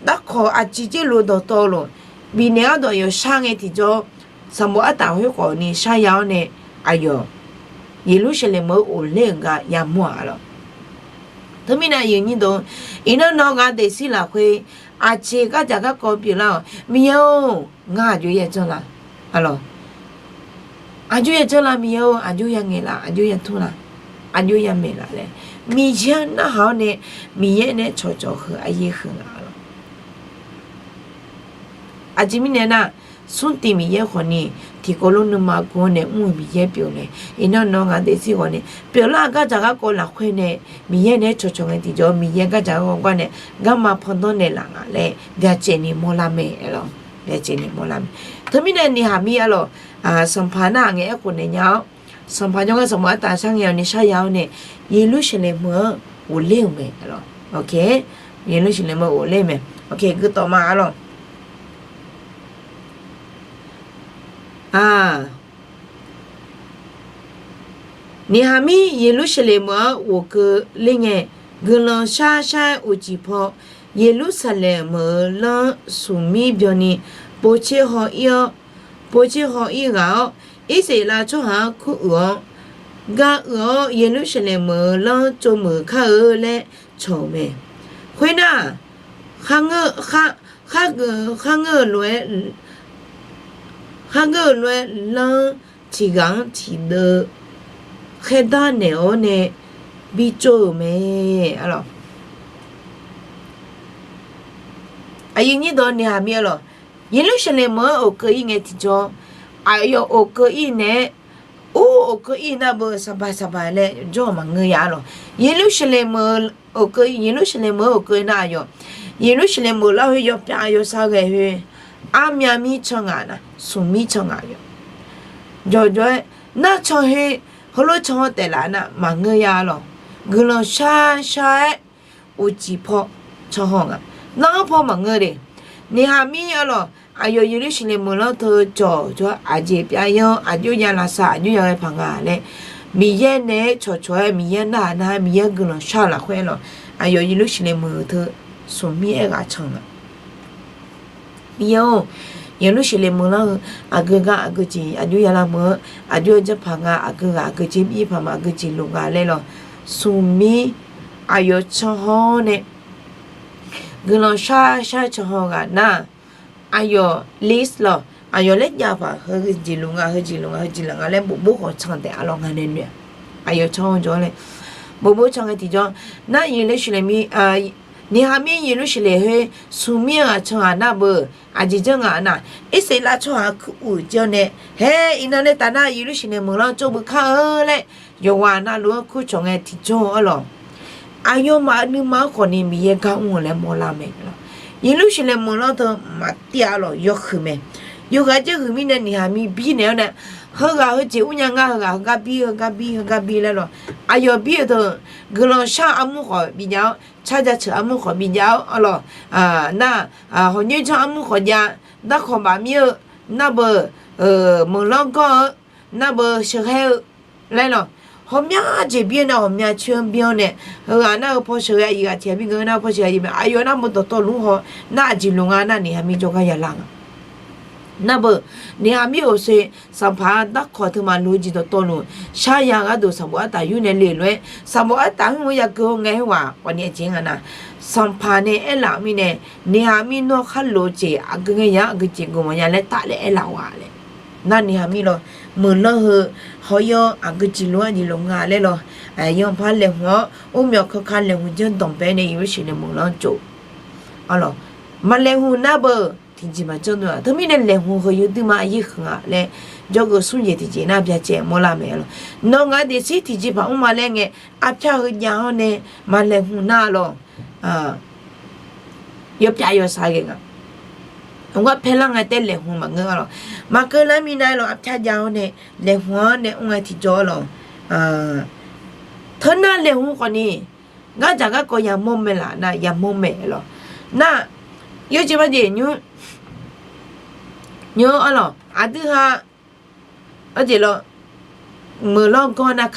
darkawq aqciq jir lof dawqtawvluf bifnaeq gharduq aqyawf shar ngae tiqjawr, sanqbof artaf khoerkhawf ni sharya-awr nae, aqyawf Yeqlursaqlaeq meuq-eu ghofler-euq gar yamawr-aq arlawq. Teumirnae aqyuif nyir deuq, iqnan nawq-eu ghaq daefzir lafkhoer aqjeq gardzaq garkawv pyeuflar-awq. Miqyaer-or, ngar aqjox-aer yajanr la? Arlawq, aqjox-aer yajanr la? Miqyaer-or, aqjox-aer yangaeq la? Aqjox-aer yatur la? Aqjox-aer yamaeq la laer, Miqyaer-anr narhaq-awr nae, Miqyaer nae cawqcawq heu aryaer huiq nga arlawq. Aqjeq mirnae nar, smrtiv Miqyaer khawfni tiqkawv lof nuima guv-awr nae mr-euq Miqyaer pyeuf-eu mae. Iqnan nawr ngaq daefzir ghawqni pyeuflar-eu gardzaq garkawv lafkhoer nae, Miqyaer naeq-aer cawqcawq ngae tiqjawr, Miqyaer gardzaq garkawv gar nae garma pandanr naeqlaf nga laer byacaevni mawrlar mae, arlawq. Byacaevni mawrlar mae. Teumirnae niqhaq mir arlawq, sanqpaq nar-aq ngaeq-aer khofnaeq nya-awr, sanqpaq jawrgar sanqbof artaf shar ngae-awr nae shar ya-awr nae, Yeqlursaqlaeq meuq-anr ghofler-euq mae, arlawq. Yeqlursaqlaeq meuq ghofler mae. Guirdawq ma arlawq. Niqhaq mir Yeqlursaqlaeq meuq-anr ghofkeuv ler ngae, guiqlanq shar shar-aer uqcif paw, Yeqlursaqlaeq meuq-euq lanr smq mir byanni povtser haw ir-awr, povtser haw ir ghaq-awr, Irsaqleqlav tsawrhaq-anr kuruiq-awr, ga uiq-awr Yeqlursaqlaeq meuq-euq lanr tsovmuiq kar-eu laer cawq-euq mae. Khoernar-aq, kharngeur, kharngeur, kharngeur-euq lof-aer, kharngeur-euq lof-aer lanr tiq ghaq-anr tiqdeuv khaerdar naeq-awr nae bi tsov-euq mae, arlawq. Aqyuif nyir dawq niqhaq mir arlawq. Yeqlursaqlaeq meuq-anr ghofkeuv ir ngae tiqjawr, aqyawf ghofkeuv ir naeq-aer, ur, ghofkeuv ir nar beu saqbaq saqbaq laer jawr-euq maqngeur ya arlawq. Yeqlursaqlaeq meuq-eu ghofkeuv, Yeqlursaqlaeq meuq-anr ghofkeuv nar aqyawf, Yeqlursaqlaeq meuq lar khoer yawpyav yawsar ghae khoer, armyav mir can ngaq nar, smq mir can ngaq yawq. Jawqjawq-aer nar can khoer, heulof can-awr taef laf nar maqngeur ya arlawq. Guiqlanq shar shar-aer uqcif paw can haw nga. Lanr paw maqngeur de. Niqhaq mir arlawq, aqyawf Yeqlursaqlaeq meuq lanr teu cawq jawr-aer aqjeq pyav yanr, aqjox ya lavsav, aqjox ya ghae paq nga laer, Miqyaer nae-aer cawqcawq-aer, Miqyaer narhaq nar-aer, Miqyaer guiqlanq shar-eu lafkhoer arlawq, aqyawf Yeqlursaqlaeq meuq teu smq mir aerghaq can nga. Miqyaer-or, Yeqlursaqlaeq meuq lanr-eu aqgeu gar aqgeu jeq aqjox ya lavmeuq-eu, aqjox janrpaq nga, aqgeu ghaq aqgeu jeq, mir paq ma aqgeu jeq loq nga laer lawq. Smq mir aqyawf can haw-awr nae guiqlanq shar shar can haw ghaq nar, aqyawf list lawq, aqyawf laer jav paq, heujeq loq nga, heujeq loq nga, heujeq laq nga laer bof bof khawf can taef arlawq nga nae noeq-a. Aqyawf can haw jawr laer bof bof can ngae tiqjawr, nar Yeqlursaqlaeq mir, niqhaq mir Yeqlursaqlaeq khoer smq mir-eu ghaq can ghaq nar beu, aqjeq janr nga nar, Irsaqleqlav tsawrhaq-anr kur uq jir-awr nae, hae, iqnan nae taf nar Yeqlursaqlaeq meuq lanr tsov beu kar-eu laer, yawqghaq navluf-anr kur cawq ngae tiqjawr arlawq. Aqyawfmaf nuima-anr khawfni Miqyaer gar mr-eu laer mawrlar mae lawq. Yeqlursaqlaeq meuq lanr teu maqtiv arlawq, yawhuiq mae. Yawhuiq-aq jawrhuiq mirnae niqhaq mir birnaeq-awr nae, heughaq heujeq urnya ngar, heughaq heugar bir, heugar bir, heugar bir laer lawq. Aqyawf bir-eu teu, guiqlanq shar-eu armur khawf bijav-awr, tsar jaceuq armur khawf bijav-awr arlawq. Nar, hawqnyoer janr armur khawf jav, darkawq baf mir-eu, nar beu, meuq lanr gawr-eu, nar beu sheuqghae-eu laer lawq. Hawqmya jeq bir-awr nae, hawqmya coer-anr bir-awr nae, heughaq nar-eu paw sheuqghae, aqyuif ghaq tiq ghaq bi geu nar paw sheuqghae, aqyawf nar beu dawqtawvluf haw, nar aqjeq loq nga nar niqhaq mir jawrgar ya lar nga. Nar beu, niqhaq mir-euq oeqsoe, sanqpaq-anr darkawq teu maqloq-eu jeq dawqtawvluf, sharya gharduq sanqbof artaf yur nae le lof-aer, sanqbof artaf hmq-anr ya geu-awr ngae khoerghaq khawfni aqjeq nga nar, sanqpaq nae aerlaf-euq mirnae, niqhaq mir nawr khar loq-eu jeq aqgeu ngae ya, aqgeu jeq geuf mawf nya laer taf laer aerlaf-awq-a laer. Nar niqhaq mir lawq, meuq lanr heu haw-ir-awr aqgeu jeq loq-anr jeq loq nga laer lawq. Yanpar laeqhmq-awr, urmyawq keuka laeqhmq janr danqbae nae Yeqlursaqlaeq meuq lanr tsov. Arlawq, maqlaeqhmq nar beu tiqjeq maqjanr dov-aq. Teumirnae laeqhmq heu yawduir ma, aqyir huiq nga laer, jawrgeuf smr jeq tiqjeq nar byacaev mawrlar mae lawq. Nawq ngaq-eu daefzir tiqjeqpaq mr ma laer ngae, arpyar heu jav-awr nae maqlaeqhmq nar lawq, yawpyav yawsav ghae nga. Ngar paerlar nga taef laeqhmq maqngeur-a lawq. Maqkeuv lar minav lawq, arpyar jav-awr nae laeqhmq-anr nae mr ngae tiqjawr lawq. Teunar laeqhmq khawfni gardzaq garkawv yamawr mae laf nar, yamawr mae lawq. Nar, yawjeq majeq nymr, nymr arlawq, aqdui ha, arjeq lawq, meuq lanr gawr nar,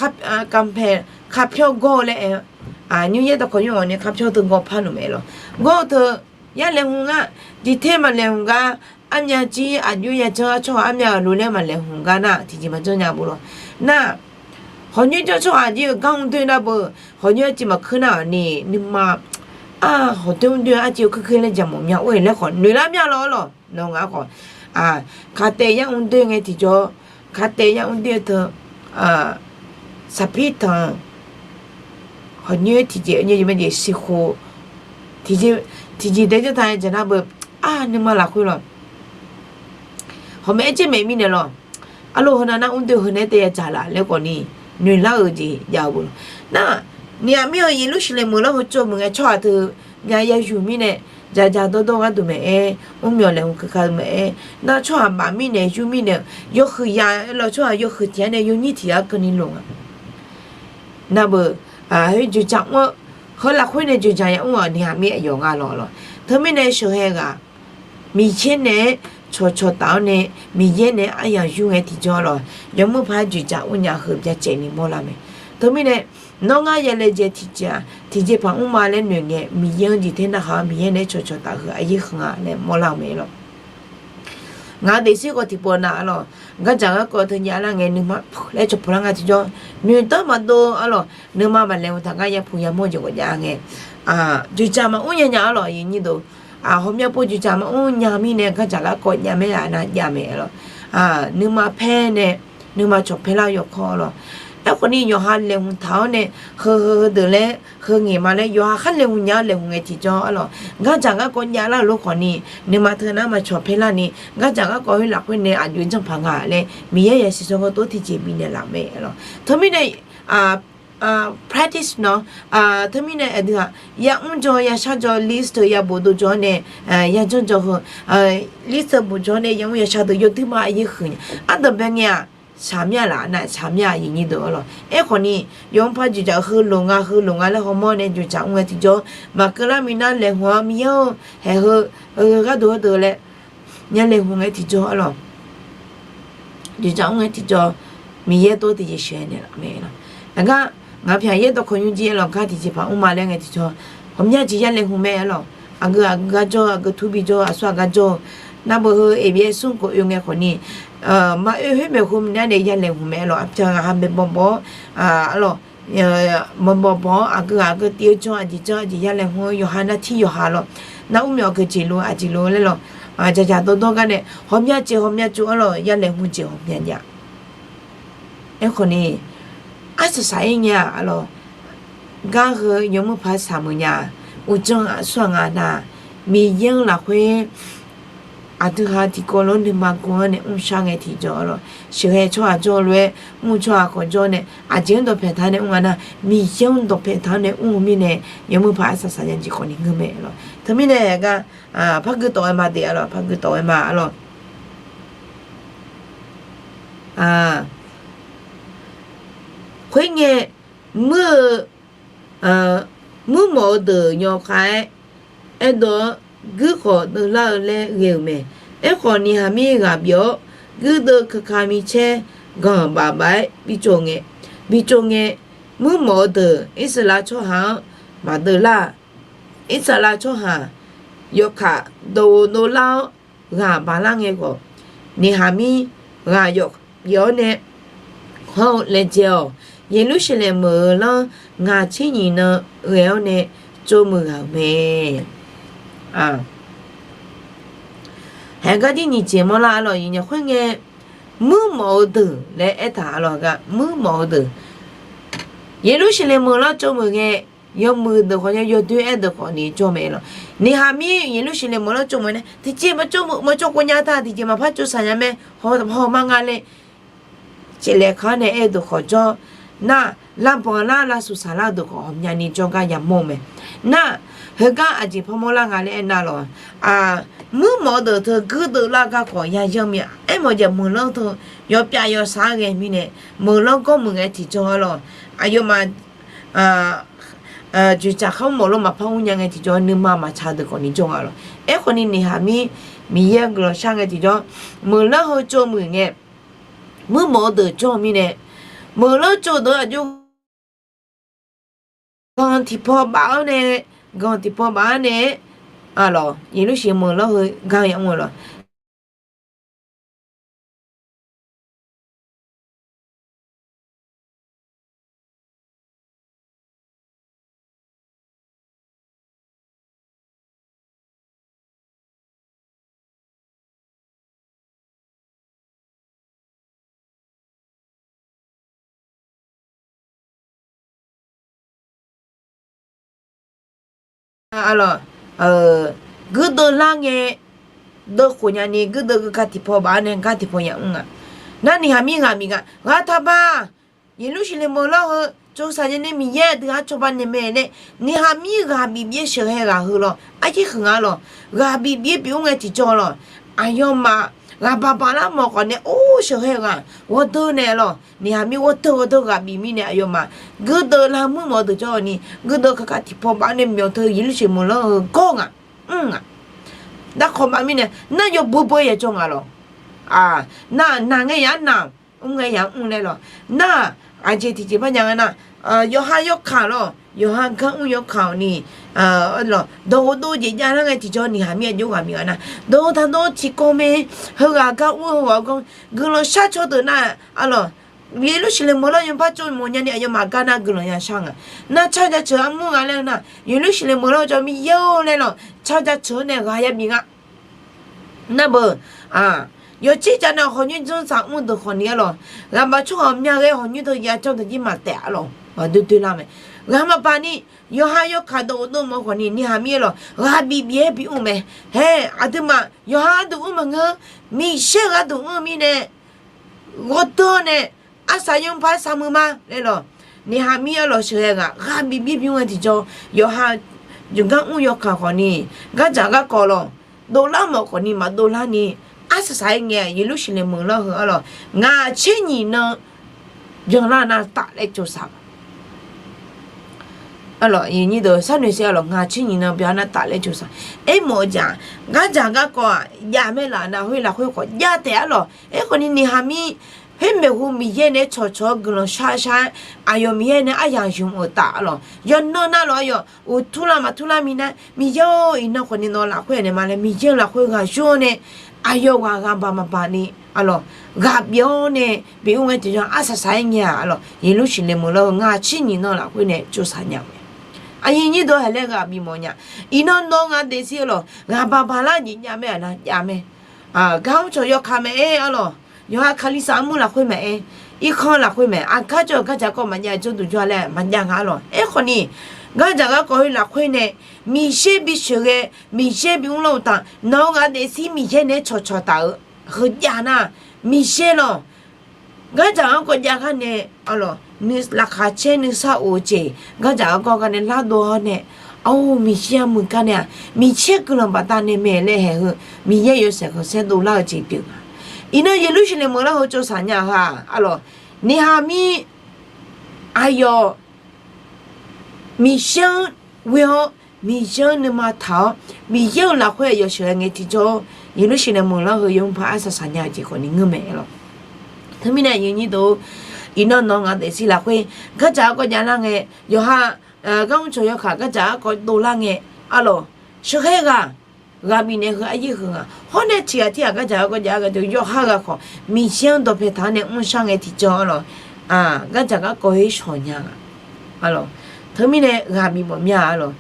kamqpaeq kapyawr gawr-eu laer aer-a. Nymryaer dawqkawq nymr-awq ni kapyawr teu gawr par luf mae lawq. Gawr-eu teu, ya laeqhmq ngar, jeqter maqlaeqhmq gar, armyav jir aqjox ya janr-a tsawrhaq armyav-euq lof laer maqlaeqhmq gar nar tiqjeq maqjanr nya beu lawq. Nar, hawqnyoer janr tsawrhaq jir-eu gar mr doer nar beu, hawqnyoer arciv maqkeuv nar-awq ni, nuima, a, hawqdoer mr doer arciv-eu kuirkuir laer jaqmawf mya or-eq laer khawf noeqlar mya lawq lawq. Nawq ngaq khawf, kaqtaev yar mr doer ngae tiqjawr, kaqtaev yar mr doer teu, saqpir tanq, hawqnyoer tiqjeq nyoer jeq majeq siqkhof, tiqjeq dae janr ta-aer jaq nar beu, a, nuima lafkhoer lawq. hawmaeq-aer jaer maeq mirnae lawq. Arlawr, heunav nar mrdoe heu nae taef yadzaq laf laer khawf ni noeqlar-euq jeq jav-eu bo lawq. Nar, niqhaq mir-eu Yeqlursaqlaeq meuq lawr heu tsov muiq ngae tsawrhaq teu nya ya yur mirnae, dzaqdzaq dawrdawr gharduq maeq-aer, mrmyawq laeqhmq keuka-eu maeq-aer, nar tsawrhaq baf mirnae yur mirnae-euq yawhuiq ya-aer lawq, tsawrhaq yawhuiq tiq-aer nae yawnyir tiq-aer keuvni loq nga. Navbeuq, khoer joeqdzaq mr-eu, heu lafkhoer nae joeqdzaq ya mr-aq niqhaq mir aqyawf nga lawq lawq. Teumirnae sheuqghae ghaq Miqyaer naeq-aer cawqcawq taf-awr nae, Miqyaer naeq-aer aryamq yur ngae tiqjawr lawq, yawmuiq paq-aer joeqdzaq mrnya heu byacaevni mawrlar mae. Teumirnae, nawr ngar ya laejae tiqjeq-aq tiqjeqpaq mrma laer noeq ngae, Miqyaer-anr jeq ter narhaq-awr Miqyaer naeq-aer cawqcawq taf-eu aqyuif heu nga laer mawrlar-eu mae lawq. Ngaq-eu daefzir khawf tiqpov nav-a lawq. Gardzaq garkawv teu jav lar ngae nuima laer cawqpov lar nga tiqjawr, noeqdanr maqdov-a lawq. Nuima maqlaeqhmq taq gar yapuq yamawr jeq ghawqjav ngae, joeqdzaq maqmr nya nya-a lawq, aqyuif nyir deuq. Ghawqmya pov joeqdzaq maqmr nya mirnae gardzaq garkawv jav mae-a nar jav mae-a lawq. Nuima paer nae, nuima cawq paer lar-eu yawkawr-a lawq. Aerkhawf ni yawqha laeqhmq taq-awr nae, heu heu heudeuq laer, heu ngaeq ma laer yawqha khar laeqhmq nya-awr laeqhmq ngae tiqjawr-a lawq. Gardzaq garkawv jav lar-euq lof khawf ni, nuima teu nar maqcawq paer lar ni, gardzaq garkawv khoer lafkhoer nae aqjox janrpaq nga laer Miqyaer yasiq sawr gawr tov tiqjeq bifnaeq laf mae-a lawq. Teumirnae practice nawr, teumirnae aqdui-aq, yamr jawr yashar jawr list teu yabof dov jawr-awr nae, yajanr jawr heu, list teu bof jawr-awr nae yamr yashar deuq yawduir ma aqyuif huiq nya. Ardanqbae ngae-aq, shaqmyar laf nar shaqmyar aqyuif nyir deuq-a lawq. Aerkhawf ni, yawmuiq paq joeqdzaq heu loq nga heu loq nga laer hawmawr nae joeqdzaq mr ngae tiqjawr, maqkeuv lar minav laeqhmq-awr Miqyaer-or, haeq heu, gharduq heudeuq laer nya laeqhmq ngae tiqjawr-a lawq. Joeqdzaq mr ngae tiqjawr, Miqyaer tov tiqjeq sheuqghae naeqlaf mae lawq. Aqgar, ngaq pyaq yaer dawqkawq nymrjir-aer lawq gar tiqjeqpaq mrma laer ngae tiqjawr, ghawqmya jeq ya laeqhmq mae-a lawq. Aqgeu aqgeu gar jawr-eu, aqgeu tur bi jawr-eu, aqsur aqgar jawr-eu, navbeuq heu aqbyaer smr khof oe ngae khawf ni, maqoe khoer maeqhu minav nae ya laeqhmq mae-a lawq. Aqpyaq ghaq ha maeqbawq bawq-awr, a lawq, maeqbawq bawq-awr aqgeu ghaq aqgeu tiv-eu jawr, aqjeq jawr, aqjeq ya laeqhmq-eu yawqha nar tir yawqha lawq. Nar mrmyawq keujeq luf aqjeq luf laer lawq. Dzaqdzaq dawrdawr gar nae ghawqmya jeq ghawqmya tsov-a lawq, ya laeqhmq jeq ghawqmya jav. Aerkhawf ni, arsaq saq-ir nya-a lawq. Gar heu yawmuiq paq saqmeuq nya, uqdzan aqsur aq nga nar, Miqyaer-anr lafkhoer aqdui ha tiqkawv lof-aer nuima gor-anr nae mrshar ngae tiqjawr-a lawq. Sheuqghae tsawrhaq jawr lof-aer mr tsawrhaq khawf jawr nae, aqjeq-anr dawqpaeq taq-awr nae mr nga nar, Miqyaer-anr dawqpaeq taq-awr nae mr-eu mirnae, yawmuiq paq arsaq saq nya jeq khawf ni ngeur mae-a lawq. Teumirnae gar, par gui tawf-aer ma de-a lawq, par gui tawf-aer ma-a lawq. Khoerngae, muir-eu, muirmawf-eu deuq yawkhav-aer aerdawq-awr, guir khawf deuvlar-eu laer ghae-euq mae. Aerkhawf, niqhaq mir ghaq byawf-awr, guirdeuv keuka micaer ganq baf baf-aer bi tsov ngae, bi tsov ngae, muirmawf-eu deuq Irsaqleqlav tsawrhaq-anr maqdeuvlar-a. Irsaqleqlav tsawrhaq yawkaq dawqghof dovlar-awr ghaq baqlar ngae khawf, niqhaq mir ghaq yawf byawf-awr nae hawr-eu laejae-awq. Yeqlursaqlaeq meuq-eu lanr ngaq tser nyiq nan ghae-awr nae tsovmuiq ghaq-euq mae. Haegar dir nyiq jeq mawrlar-a lawq. Khoerngae, muirmawf-eu deuq laer aertaq-a lawq gar, muirmawf-eu deuq. Yeqlursaqlaeq meuq lanr tsovmuiq ngae, yawmuiq deuq khawf nya, yawdoer aer deuq khawf ni jawr mae lawq. Niqhaq mir Yeqlursaqlaeq meuq lanr tsovmuiq nae tiqjeq maqtsov meuq maqtsov khof nya ta, tiqjeq maqpar tsov saq nya mae, haw haw ma nga le. Caevlaeq ka-anr nae aer-eu deuq khawf jawr nar, lavbanq lar lavsuf saqlar-eu deuq khawf ghawqmyani jawrgar yamawr-eu mae. Nar, heugar aqjeq parmawr lar nga laer aernar lawq. Muirmawf-eu deuq teu guirdeuv lar gar khawf yayanr mir-a. Aermawf jeq meuq lanr teu yawpyav yawsaq-aer ghae mirnae, meuq lanr gawrmuiq ngae tiqjawr-a lawq. Aqyawfmaf joeqtsaq khar mawf lanr maqpar mr nya ngae tiqjawr, nuima maqtsaq deuq khawf ni jawr nga lawq. Aerkhawf ni niqhaq mir Miqyaer-anr guiqlanq shar ngae tiqjawr, meuq lanr heu tsovmuiq ngae, muirmawf-eu deuq jawr-eu mirnae, meuq lanr tsov deuq aqjox ganq tiqpaw baf-awr nae, ganq tiqpaw baf-awr nae, a lawq, Yeqlursaqlaeq meuq lanr heu gar yamr-eu lawq. A lawq, guirdeuv lar ngae, deuvkhof nyani guirdeuv geuka tiqpaw baf-awr nae gar tiqpaw yamr nga. Nar Niqhaqmir ghaq bif nga, ghaq taqbaq, Yeqlursaqlaeq meuq lanr heu tsovsaq nya nae Miqyaer aqdui-anr cawba naeq mae laer, Niqhaqmir ghaq bif byaer sheuqghae ghaq heu lawq, aryaer huiq nga lawq, ghaq bif byaer bif-anr ngae tiqjawr lawq, aqyawfmaf ghaq baq baq lar mawf khawf nae or sheuqghae ghaq ghawrdeuv naeq lawq, Niqhaqmir ghawrdeuv ghawrdeuv ghaq bif mirnae aqyawfmaf guirdeuv lar muir mawf-eu deuq jawr-eu ni, guirdeuv kakar tiqpaw baf-awr nae myawf teu Yeqlursaqlaeq meuq lanr heu gawr ngaq, mr ngaq. Darkawq baf mirnae nar yawbui bui yajawr nga lawq. Nar, nar ngae yaq nar, mr ngae yaq mr laer lawq. Nar, aqjeq tiqjeq parnya nga nar, yawqha yawkaq lawq, yawqha gar mr yawkaq-awq ni, lawq, dawq ghofdov jeq javlar ngae tiqjawr Niqhaqmir aqjox ghaq bif nga nar, dawq-eu taqdawv tiqkawv mae, heughaq gar mr-eu heughaq gar mr, guiqlanq shar caw deuq nar, arlawq, Yeqlursaqlaeq meuq lanr yawpar tsov mawf nyani aqyawfmaf gar nar guiqlanq yashar nga. Nar car jaceuq armur nga laer-eu nar, Yeqlursaqlaeq meuq lanr-eu jawr Miqyaer-or laer lawq, car jaceuq-anr nae ghaq yabi nga. Nar beuq, yawqtser jav nae hawq nymr dzanr tsaq mr deuq khawf ni arlawq, ghaq baq tsawrhaq mya ghae hawq nymr deuq ya janr deuq jir maq taef arlawq, maq doe doe lar mae. Ghaq maqbaq ni, yawqha yawkaq dawq ghofdov mawf khawf ni Niqhaqmir arlawq ghaq bif byaer bif mr mae. Haer, aqduimaf yawqha gharduq mr maqngeur, Miqyaer-eu gharduq mr-eu mirnae ghawrdeuv nae arsaq yawpar sar mur ma laer lawq. Niqhaqmir arlawq sheuqghae ghaq ghaq bif byaer bif mr ngae tiqjawr, yawqha jawqgar mr yawkaq khawf ni, gardzaq garkawv lawq, dovlar mawf khawf ni maq dovlar ni, arsaq saq-aer ngae Yeqlursaqlaeq meuq lanr heu arlawq ngaq tser nyiq nan byanlar nar taf laer tsovsaq Arlawq, sharnoeq sher arlawq, ngaq tser nyiq nan byan nar taf laer tsovsaq. Aermawf-eu jeq-aq, gardzaq garkawv-aq jav mae laf nar khoer lafkhoer khawf jav taef arlawq. Aerkhawf ni Niqhaqmir khoer maeqhu Miqyaer naeq-aer cawqcawq-awr guiqlanq shar shar-aer, aqyawf Miqyaer nae aryamq zmq-euq taf arlawq. Yawqnan nar lawq aqyawf uqtur lar maqtur lar minav, Miqyaer-or, iqnan khawf ni nawq lafkhoer naeq ma laer Miqyaer-eu lafkhoer ghaq yur-awr nae, aqyawf ghaq ghaq baq maqbaq ni arlawq, ghaq bif-awr nae bif-awr ngae tiqjawr arsaq saq-aer ngae-aq arlawq, Yeqlursaqlaeq meuq lanr-eu ngaq tser nyiq nan lafkhoer nae tsovsaq nya-eu mae. Aqyuif nyir deuq haq laer ghaq bif mawf nya. Iqnan nawr ngaq daefzir arlawq, ghaq baq baq lar jeq jav mae-aq nar jav mae. Gar mr cawq yawkaq mae-aer arlawq, yawqha kalizaq armur lafkhoer mae-aer, irkanr lafkhoer mae, aqgar jawr-eu gardzaq garkawv maqjav jawrduq jawr-a laer maqjav nga arlawq. Aerkhawf ni, gardzaq garkawv heu lafkhoer nae Miqyaer bisheuq ghae, Miqyaer bimr lanr uqtaf nawq-eu ngaq daefzir Miqyaer naeq-aer cawqcawq taf-eu heujav nar, Miqyaer lawq, gardzaq garkawv jav gar nae arlawq, laqkhaq caer nuisar of-eu jeq gardzaq garkawv gar nae lardov-awr nae, ar, Miqyaer armuiq gar nae-aq, Miqyaer guiqlanq baqdanae mae laer haeq heu, Miqyaer yawshaef khanqsaer dovlar-eu jeq pyeuf nga. Iqnan Yeqlursaqlaeq meuq lanr heu tsovsaq nya-eu ha arlawq, Niqhaqmir aqyawf Miqyaer-anr ghoe-awr, Miqyaer-anr nuima taq-awr, Miqyaer-euq lafkhoer aqyawf sheuqghae ngae tiqjawr, Yeqlursaqlaeq meuq lanr heu yawmuiq paq arsaq saq nya-eu jeq khawf ni ngeur mae arlawq. Teumirnae aqyuif nyir deuq, iqnan nawq-eu ngaq daefzir lafkhoer gardzaq garkawv javlar ngae, yawqha gar mr cawq yawkaq gardzaq garkawv dovlar ngae arlawq, sheuqghae ghaq ghaq bifnaeq heu aryaer huiq nga. Hawr nae tiqghaq tirghaq gardzaq garkawv jav-aer ghae deuq yawqha ghaq khawf Miqyaer-anr dawqpae taq-awr nae mrshar ngae tiqjawr arlawq, gardzaq garkawv her shawq nya nga arlawq. Teumirnae ghaq bif mawf mya arlawq.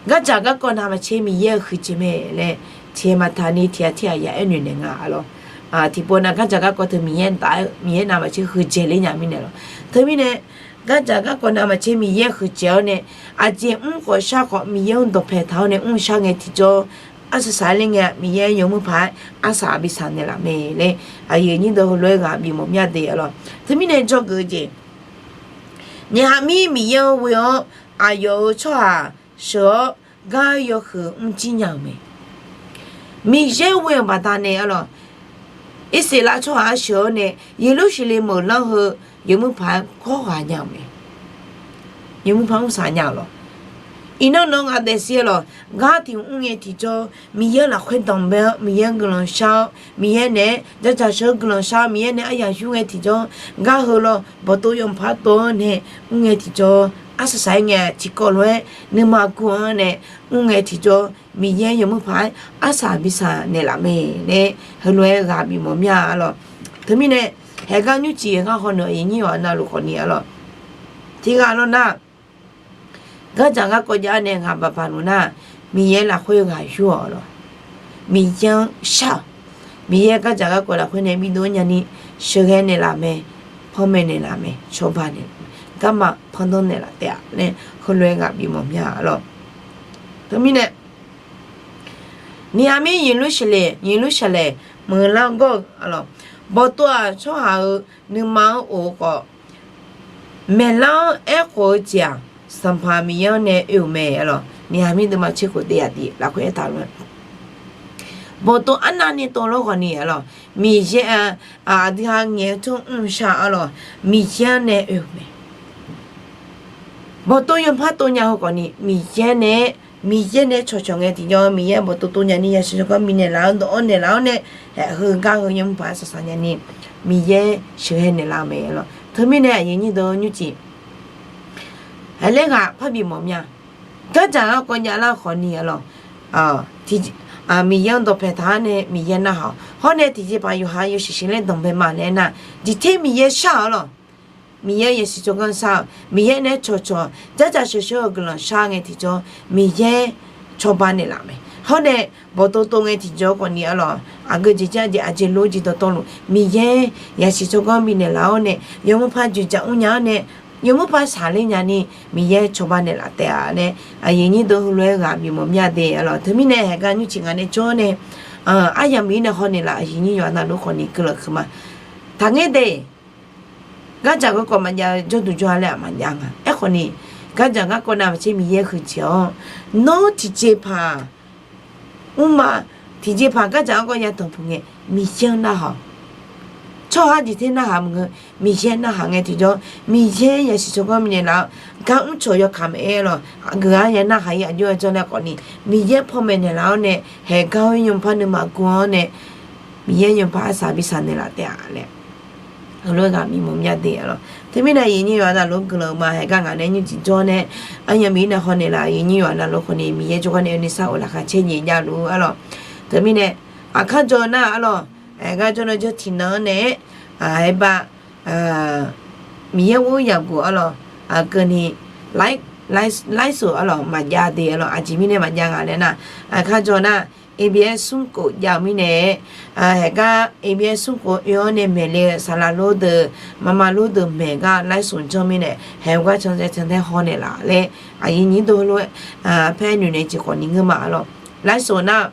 Gardzaq garkawv navmaqtser Miqyaer-euq huiqdzaeq mae laer tiqaer maqtaq ni tiqghaq tirghaq ya aer noeq naeq nga arlawq. Tiqpov nav gardzaq garkawv teu Miqyaer navmaqtser huiqdzaeq ler nya mirnae lawq. Teumirnae gardzaq garkawv navmaqtser Miqyaer huiqdzaeq-awr nae, aqjeq mr khawf shar khawf Miqyaer-anr dawqpae taq-awr nae mrshar ngae tiqjawr, arsaq saq-aer ler ngae Miqyaer yawmuiq paq-aer arsaq bishaq naeqlaf mae laer, aqyuif nyir deuq heulof-aer ghaq bif mawf mya de arlawq. Teumirnae dzawgeuf-eu jeq, Niqhaqmir Miqyaer-anr ghoe-awr aqyawf-euq tsawrhaq sheuq-awr gar yawhuiq mrjir nya-euq mae. Miqyaer ghoe-euq baqdanae arlawq, Irsaqleqlav tsawrhaq-anr sheuq-awr nae Yeqlursaqlaeq meuq lanr heu yawmuiq paq-aer kawr ghaq nya-euq mae. Yawmuiq paq mrsaq nya-euq lawq. Iqnan nawq-eu ngaq daefzir arlawq, gar tiq mr ngae tiqjawr Miqyaer lafkhoer danqbae-awr Miqyaer guiqlanq shar-awr Miqyaer naeq-aer dzaqdzaq sheuq-eu guiqlanq shar-awr Miqyaer nae aryamq yur ngae tiqjawr, gar heu lawr bawqtov yawmuiq paq tov-anr nae mr ngae tiqjawr, arsaq saq-aer ngae tiqkawv lof-aer nuima gur-anr nae mr ngae tiqjawr, Miqyaer yawmuiq paq-aer arsaq bishaq naeqlaf mae laer heulof-aer ghaq bif mawf mya arlawq. Teumirnae haeqgar nymrcif haeqgar hawneuq aqyuif nyir-awq navluf khawf ni arlawq. Tiqghaq lawr nar, gardzaq garkawv jav-awr nae ghaq baq baq luf nar, Miqyaer lafkhoer ghaq yur-awq lawq. Miqyaer-anr shar-awq. Miqyaer gardzaq garkawv lafkhoer nae bidov-anr nyani sheuqghae naeqlaf mae, panmaeq naeqlaf mae, cawba naeqlaf mae, garma pandanr naeqlaf taef-a laer heulof-aer ghaq bif mawf mya arlawq. Teumirnae Niqhaq mir Yeqlursaqlaeq, Yeqlursaqlaeq meuqlar gawr-eu arlawq, bawqtov-aq tsawrhaq-euq nuima-anr of-eu khawf, maeqlar-anr aerkhof-eu jeq-aq, Sanqpaq Miqyaer-anr nae oe-euq mae arlawq. Niqhaq mir deuvma tser khof teryaq tif lafkhoer aertaq lof-aer, bawqtov arnavni tov lof khawfni arlawq, Miqyaer, aqdui ha ngaeq-eu tsawrmr mrshar arlawq, Miqyaer-anr nae oe-euq mae. Bawqtov yawpar tov nya heu khawfni Miqyaer nae, Miqyaer nae cawqcawq ngae tiqjawr, Miqyaer bawqtov tov nyani yasiq tsawrganr bifnaeq laf-awr, dawq-awr naeqlaf-awr nae, heugar heu yawmuiq paq-aer saqsaq nyani, Miqyaer sheuqghae naeqlaf-eu mae arlawq. Teumirnae aqyuif nyir deuq nymrcif haqlaer ghaq parbi mawf mya. Gardzaq garkawv javlar khawfni arlawq, Miqyaer-anr dawqpae taq-awr nae Miqyaer narhaq-awq. Hawr nae tiqjeqpaq yawqha yawshuif shuif laer danqbae ma laer nar, diqter Miqyaer shar-awq arlawq. Miqyaer yasiq tsawrganr shar-awq. Miqyaer nae cawqcawq dzardzaq sheuqsheuq-eu guiqlanq shar ngae tiqjawr, Miqyaer cawba naeqlaf mae. Hawr nae bawqtov tov ngae tiqjawr khawfni arlawq, aqgeu jeq jar jeq aqjeq lof jeq dawqtawvluf Miqyaer yasiq tsawrganr bifnaeq laf-awr nae, yawmuiq paq dzoeqdzaq mrnya-awr nae, yawmuiq paq shaqler nyani Miqyaer cawba naeqlaf taef-a laer, aqyuif nyir deuq heulof-aer ghaq bimawf mya de arlawq. Teumirnae heugar nymrcif ngaq nae jawr nae, aryamq bif nae hawnaeq laf aqyuif nyir yawqha navluf khawfni guiqlanq huiqma. Taqngaer de, gardzaq garkawv maqjav-eu jawrduq jawr-a laer-aq maqjav nga. Aerkhawfni, gardzaq garkawv navmaqtser Miqyaer huiqdzaeq-awr, nawr tiqjeqpaq mrma, tiqjeqpaq gardzaq garkawv yatanq puq ngae, Miqyaer-anr narhaq-awq. Tsawrhaq diqter narhaq maqngeur, Miqyaer narhaq ngae tiqjawr, Miqyaer yasiq tsawrganr bifnaeq laf-awr, gar mrcawq yawkaq maqaer lawq, aqgeu-ar ya narhaq-ir aqjox-aer jawrle khawfni, Miqyaer pawmaeq naeqlaf-awr nae, haeqgar-awr yawmuiq paq nuima guv-awr nae, Miqyaer yawmuiq paq arsaq bi saqnaeq laf taef-a laer, heulof-aer ghaq bimawf mya de arlawq. Teumirnae aqyuif nyir yawqha navluf guiqlanq ma. Haeqgar ngaq nae nymrcif jawr nae, aryamq bif nae hawnaeq laf aqyuif nyir yawqha navluf khawfni Miqyaer jawrgar nae oe nuisar of laqkhaq caer jeq javluf arlawq. Teumirnae, aqkar jawr nar arlawq, haeqgar jawr nar jawr tiqnan-anr nae, haeqbav Miqyaer ur yaqguq arlawq, aqkeuvni live show arlawq maqjav de arlawq. Aqjeq mirnae maqjav nga laer nar, aqkar jawr nar, A B S smrkhof jav-eu mirnae, haeqgar A B S smrkhof oe-awr nae maeqle-eu saqlaq lor deuq, maqma lor deuq maeq gar live show janr mirnae, haeq-eu gar cantae cantae hawnaeq laf laer, aqyuif nyir deuq heulof-aer paer noeqnaeq jeq khawfni ngeur ma arlawq. Live show nar,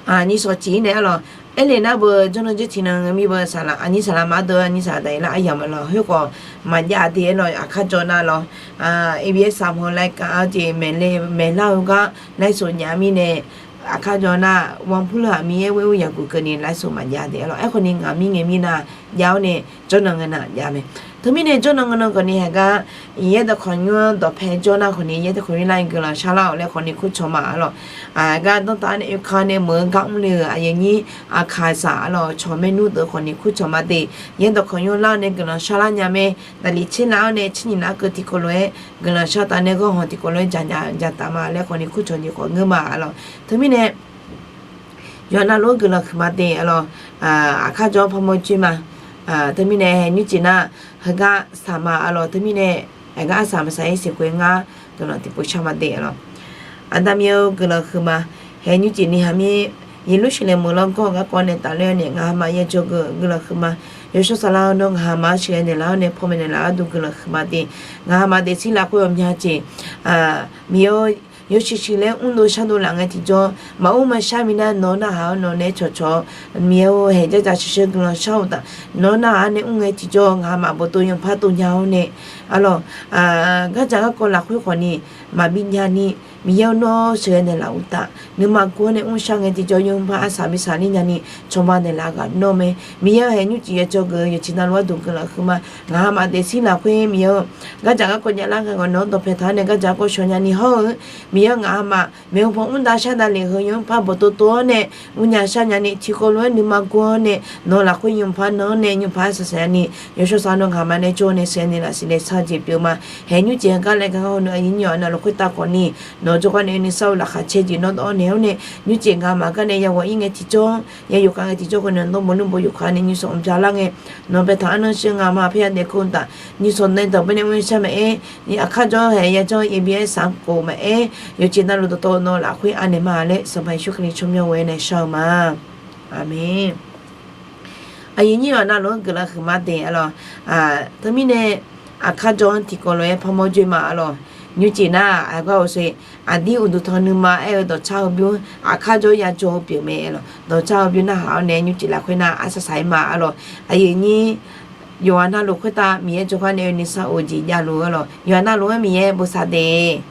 aqnyir sawq cif-ir nae arlawq, aerle nar beu jawrnan jawr tiqnan ngeur mir beu saqlaq, aqnyir saqlaq maqdeuv aqnyir saqlaq daq-ir lar aryamq arlawq, khoerkhawf maqjav de arlawq. Aqkar jawr nar lawq, A B S saqmawr laer kaf-awr jeq maeqle maeqlar-eu gar live show jav mirnae, aqkar jawr nar, wanpur leu-aq Miqyaer ghoer ur yaqguq keuvni live show maqjav de arlawq. Aerkhawfni ngaq mir ngae mir nar jav-awr nae jawrnan ngae nar jav mae. Teumirnae jawrnan ngae nan khawfni haeqgar, yaerdawq khanqnymr-anr dawqpae jawr nar khawfni yaerdawq khanqnymr lar guiqlanq sharlar-awq laer khawfni kurcawq ma arlawq. Haeqgar danrtaf-awr nae oeka nae meuq-eu gar mrle-euq aqyuif nyir aqkaq saq arlawq, cawq maernmr deuq khawfni kurcawq ma de. Yaerdawq khanqnymr lar-awr nae guiqlanq sharlar nya mae. Daqliq tser laf-awr nae tser nyiq laf keuv tiqkawv lof-aer guiqlanq shar taf nae ghanrhawq tiqkawv lof-aer jaq jaq taf ma laer khawfni kurcawq jeq khawf ngeur ma arlawq. Teumirnae yawqha navluf-anr guiqlanq huiqma de arlawq. Aqkar jawr-anr parmawr joer ma. Teumirnae haeq nymrcif nar, heugar saq ma arlawq. Teumirnae haeqgar arsaq maqsaq-ir siqkhoe ngar guiqlanq tiqpov shar ma de arlawq. Aqda Miqyaer-eu guiqlanq huiqma. Haeq nymrcif ni haq mir, Yeqlursaqlaeq meuq lanr gawr-eu garkawv nae tafler-awr nae ngaq haq maf ya jawrgeuf guiqlanq huiqma. Yawshawr Saflar-awr nawr ngaq haq maf-anr sheuqghae naeqlaf-awr nae pawmaeq naeqlaf-awr duq guiqlanq huiqma de. Ngaq haq maf daefzir lafkhoer ghawqmya jeq, Miqyaer-or, yawshuif shuif laer mrdov shardov laf ngae tiqjawr, maqmr maqshar minav nawq-anr narhaq-awr nawq nae cawqcawq-awr, Miqyaer-or, haeq dzardzaq sheuqsheuq guiqlanq shar-eu taf, nawq-anr narhaq-awr nae mr ngae tiqjawr ngaq haq maf bawqtov yanpar tov nya-awr nae, arlawq, gardzaq garkawv lafkhoer khawfni maqbi nya ni, Miqyaer-or, nawr sheuqghae naeqlaf uqtaf nuima guv-awr nae mrshar ngae tiqjawr yawmuiq paq arsaq bi saqler nyani cawba naeqlaf ghaq nawr mae. Miqyaer-or, haeq nymrcif ya jawrgeuf-eu yawqjeq navluf-anr duq guiqlanq huiqma. Ngaq haq maf daefzir lafkhoer Miqyaer-or, gardzaq garkawv javlar ngae ghaq nawq-anr dawqpae taq-awr nae gardzaq garkawv shaw nyani hawr-eu, Miqyaer-or, ngaq haq maf maeqhu paw mr da shar davlef heu yawmuiq paq bawqtov tov-awr nae mrnya shar nyani tiqkawv lof-aer nuima guv-awr nae nawq-eu lafkhoer yawmuiq paq nawq-anr nae yawmuiq paq arsaq saq nyani, Yawshawr Saflar nawr ngaq haq maf nae jawr-awr nae sheuqghae naeqlaf siqle sar jeq pyeuf ma. Haeq nymrcif heugar laer gar-awr nawr aqyuif nyir yawqha navluf khoertav khawfni nawq-eu jawrgar nae oe nuisar-eu laqkhaq caer jeq nawr dawr-awr naeq-awr nae, nymrcif ngaq haq maf gar nae ya ghawq-ir ngae tiqjawr, ya yawqkhav ngae tiqjawr khawfni nawr maqlur bo yawqkhav nae nymrsanq mqbya lar ngae, nawq-anr baetaq arnan shir ngaq haq maf parya daef keuv uqtaf, nymrsanq nae dawq bae nae mr shar maqaer, aqkar jawr haeq ya jawr-eu A B S saq khof maqaer, yawqjeq navluf dawqtawvluf nawq-eu lafkhoer anaeq ma laer Sanqpaq Yeqsur Kali tsawrmyanr ghoe-awr nae shar-eu ma. Aqmeq. Aqyuif nyir yawqha navluf-anr guiqlanq huiqma de arlawq. Teumirnae aqkar jawr-anr tiqkawv lof-aer parmawr joer ma arlawq. Nymrcif nar-aq, aqgar-euq sher, aqdir uqduq tanq nuima aer-eu dawqtsar-eu bymr aqkar jawr ya jawr-eu pyeuf mae aer lawq. Dawqtsar-eu bymr narhaq-awr nae nymrcif lafkhoer nar arsaq saq-ir ma aer lawq. Aqyuif nyir, yawqghaq navluf khoertav Miqyaer jawrgar nae oe nuisar of-eu jeq javluf aer lawq. Yawqghaq navluf-anr Miqyaer bosav de.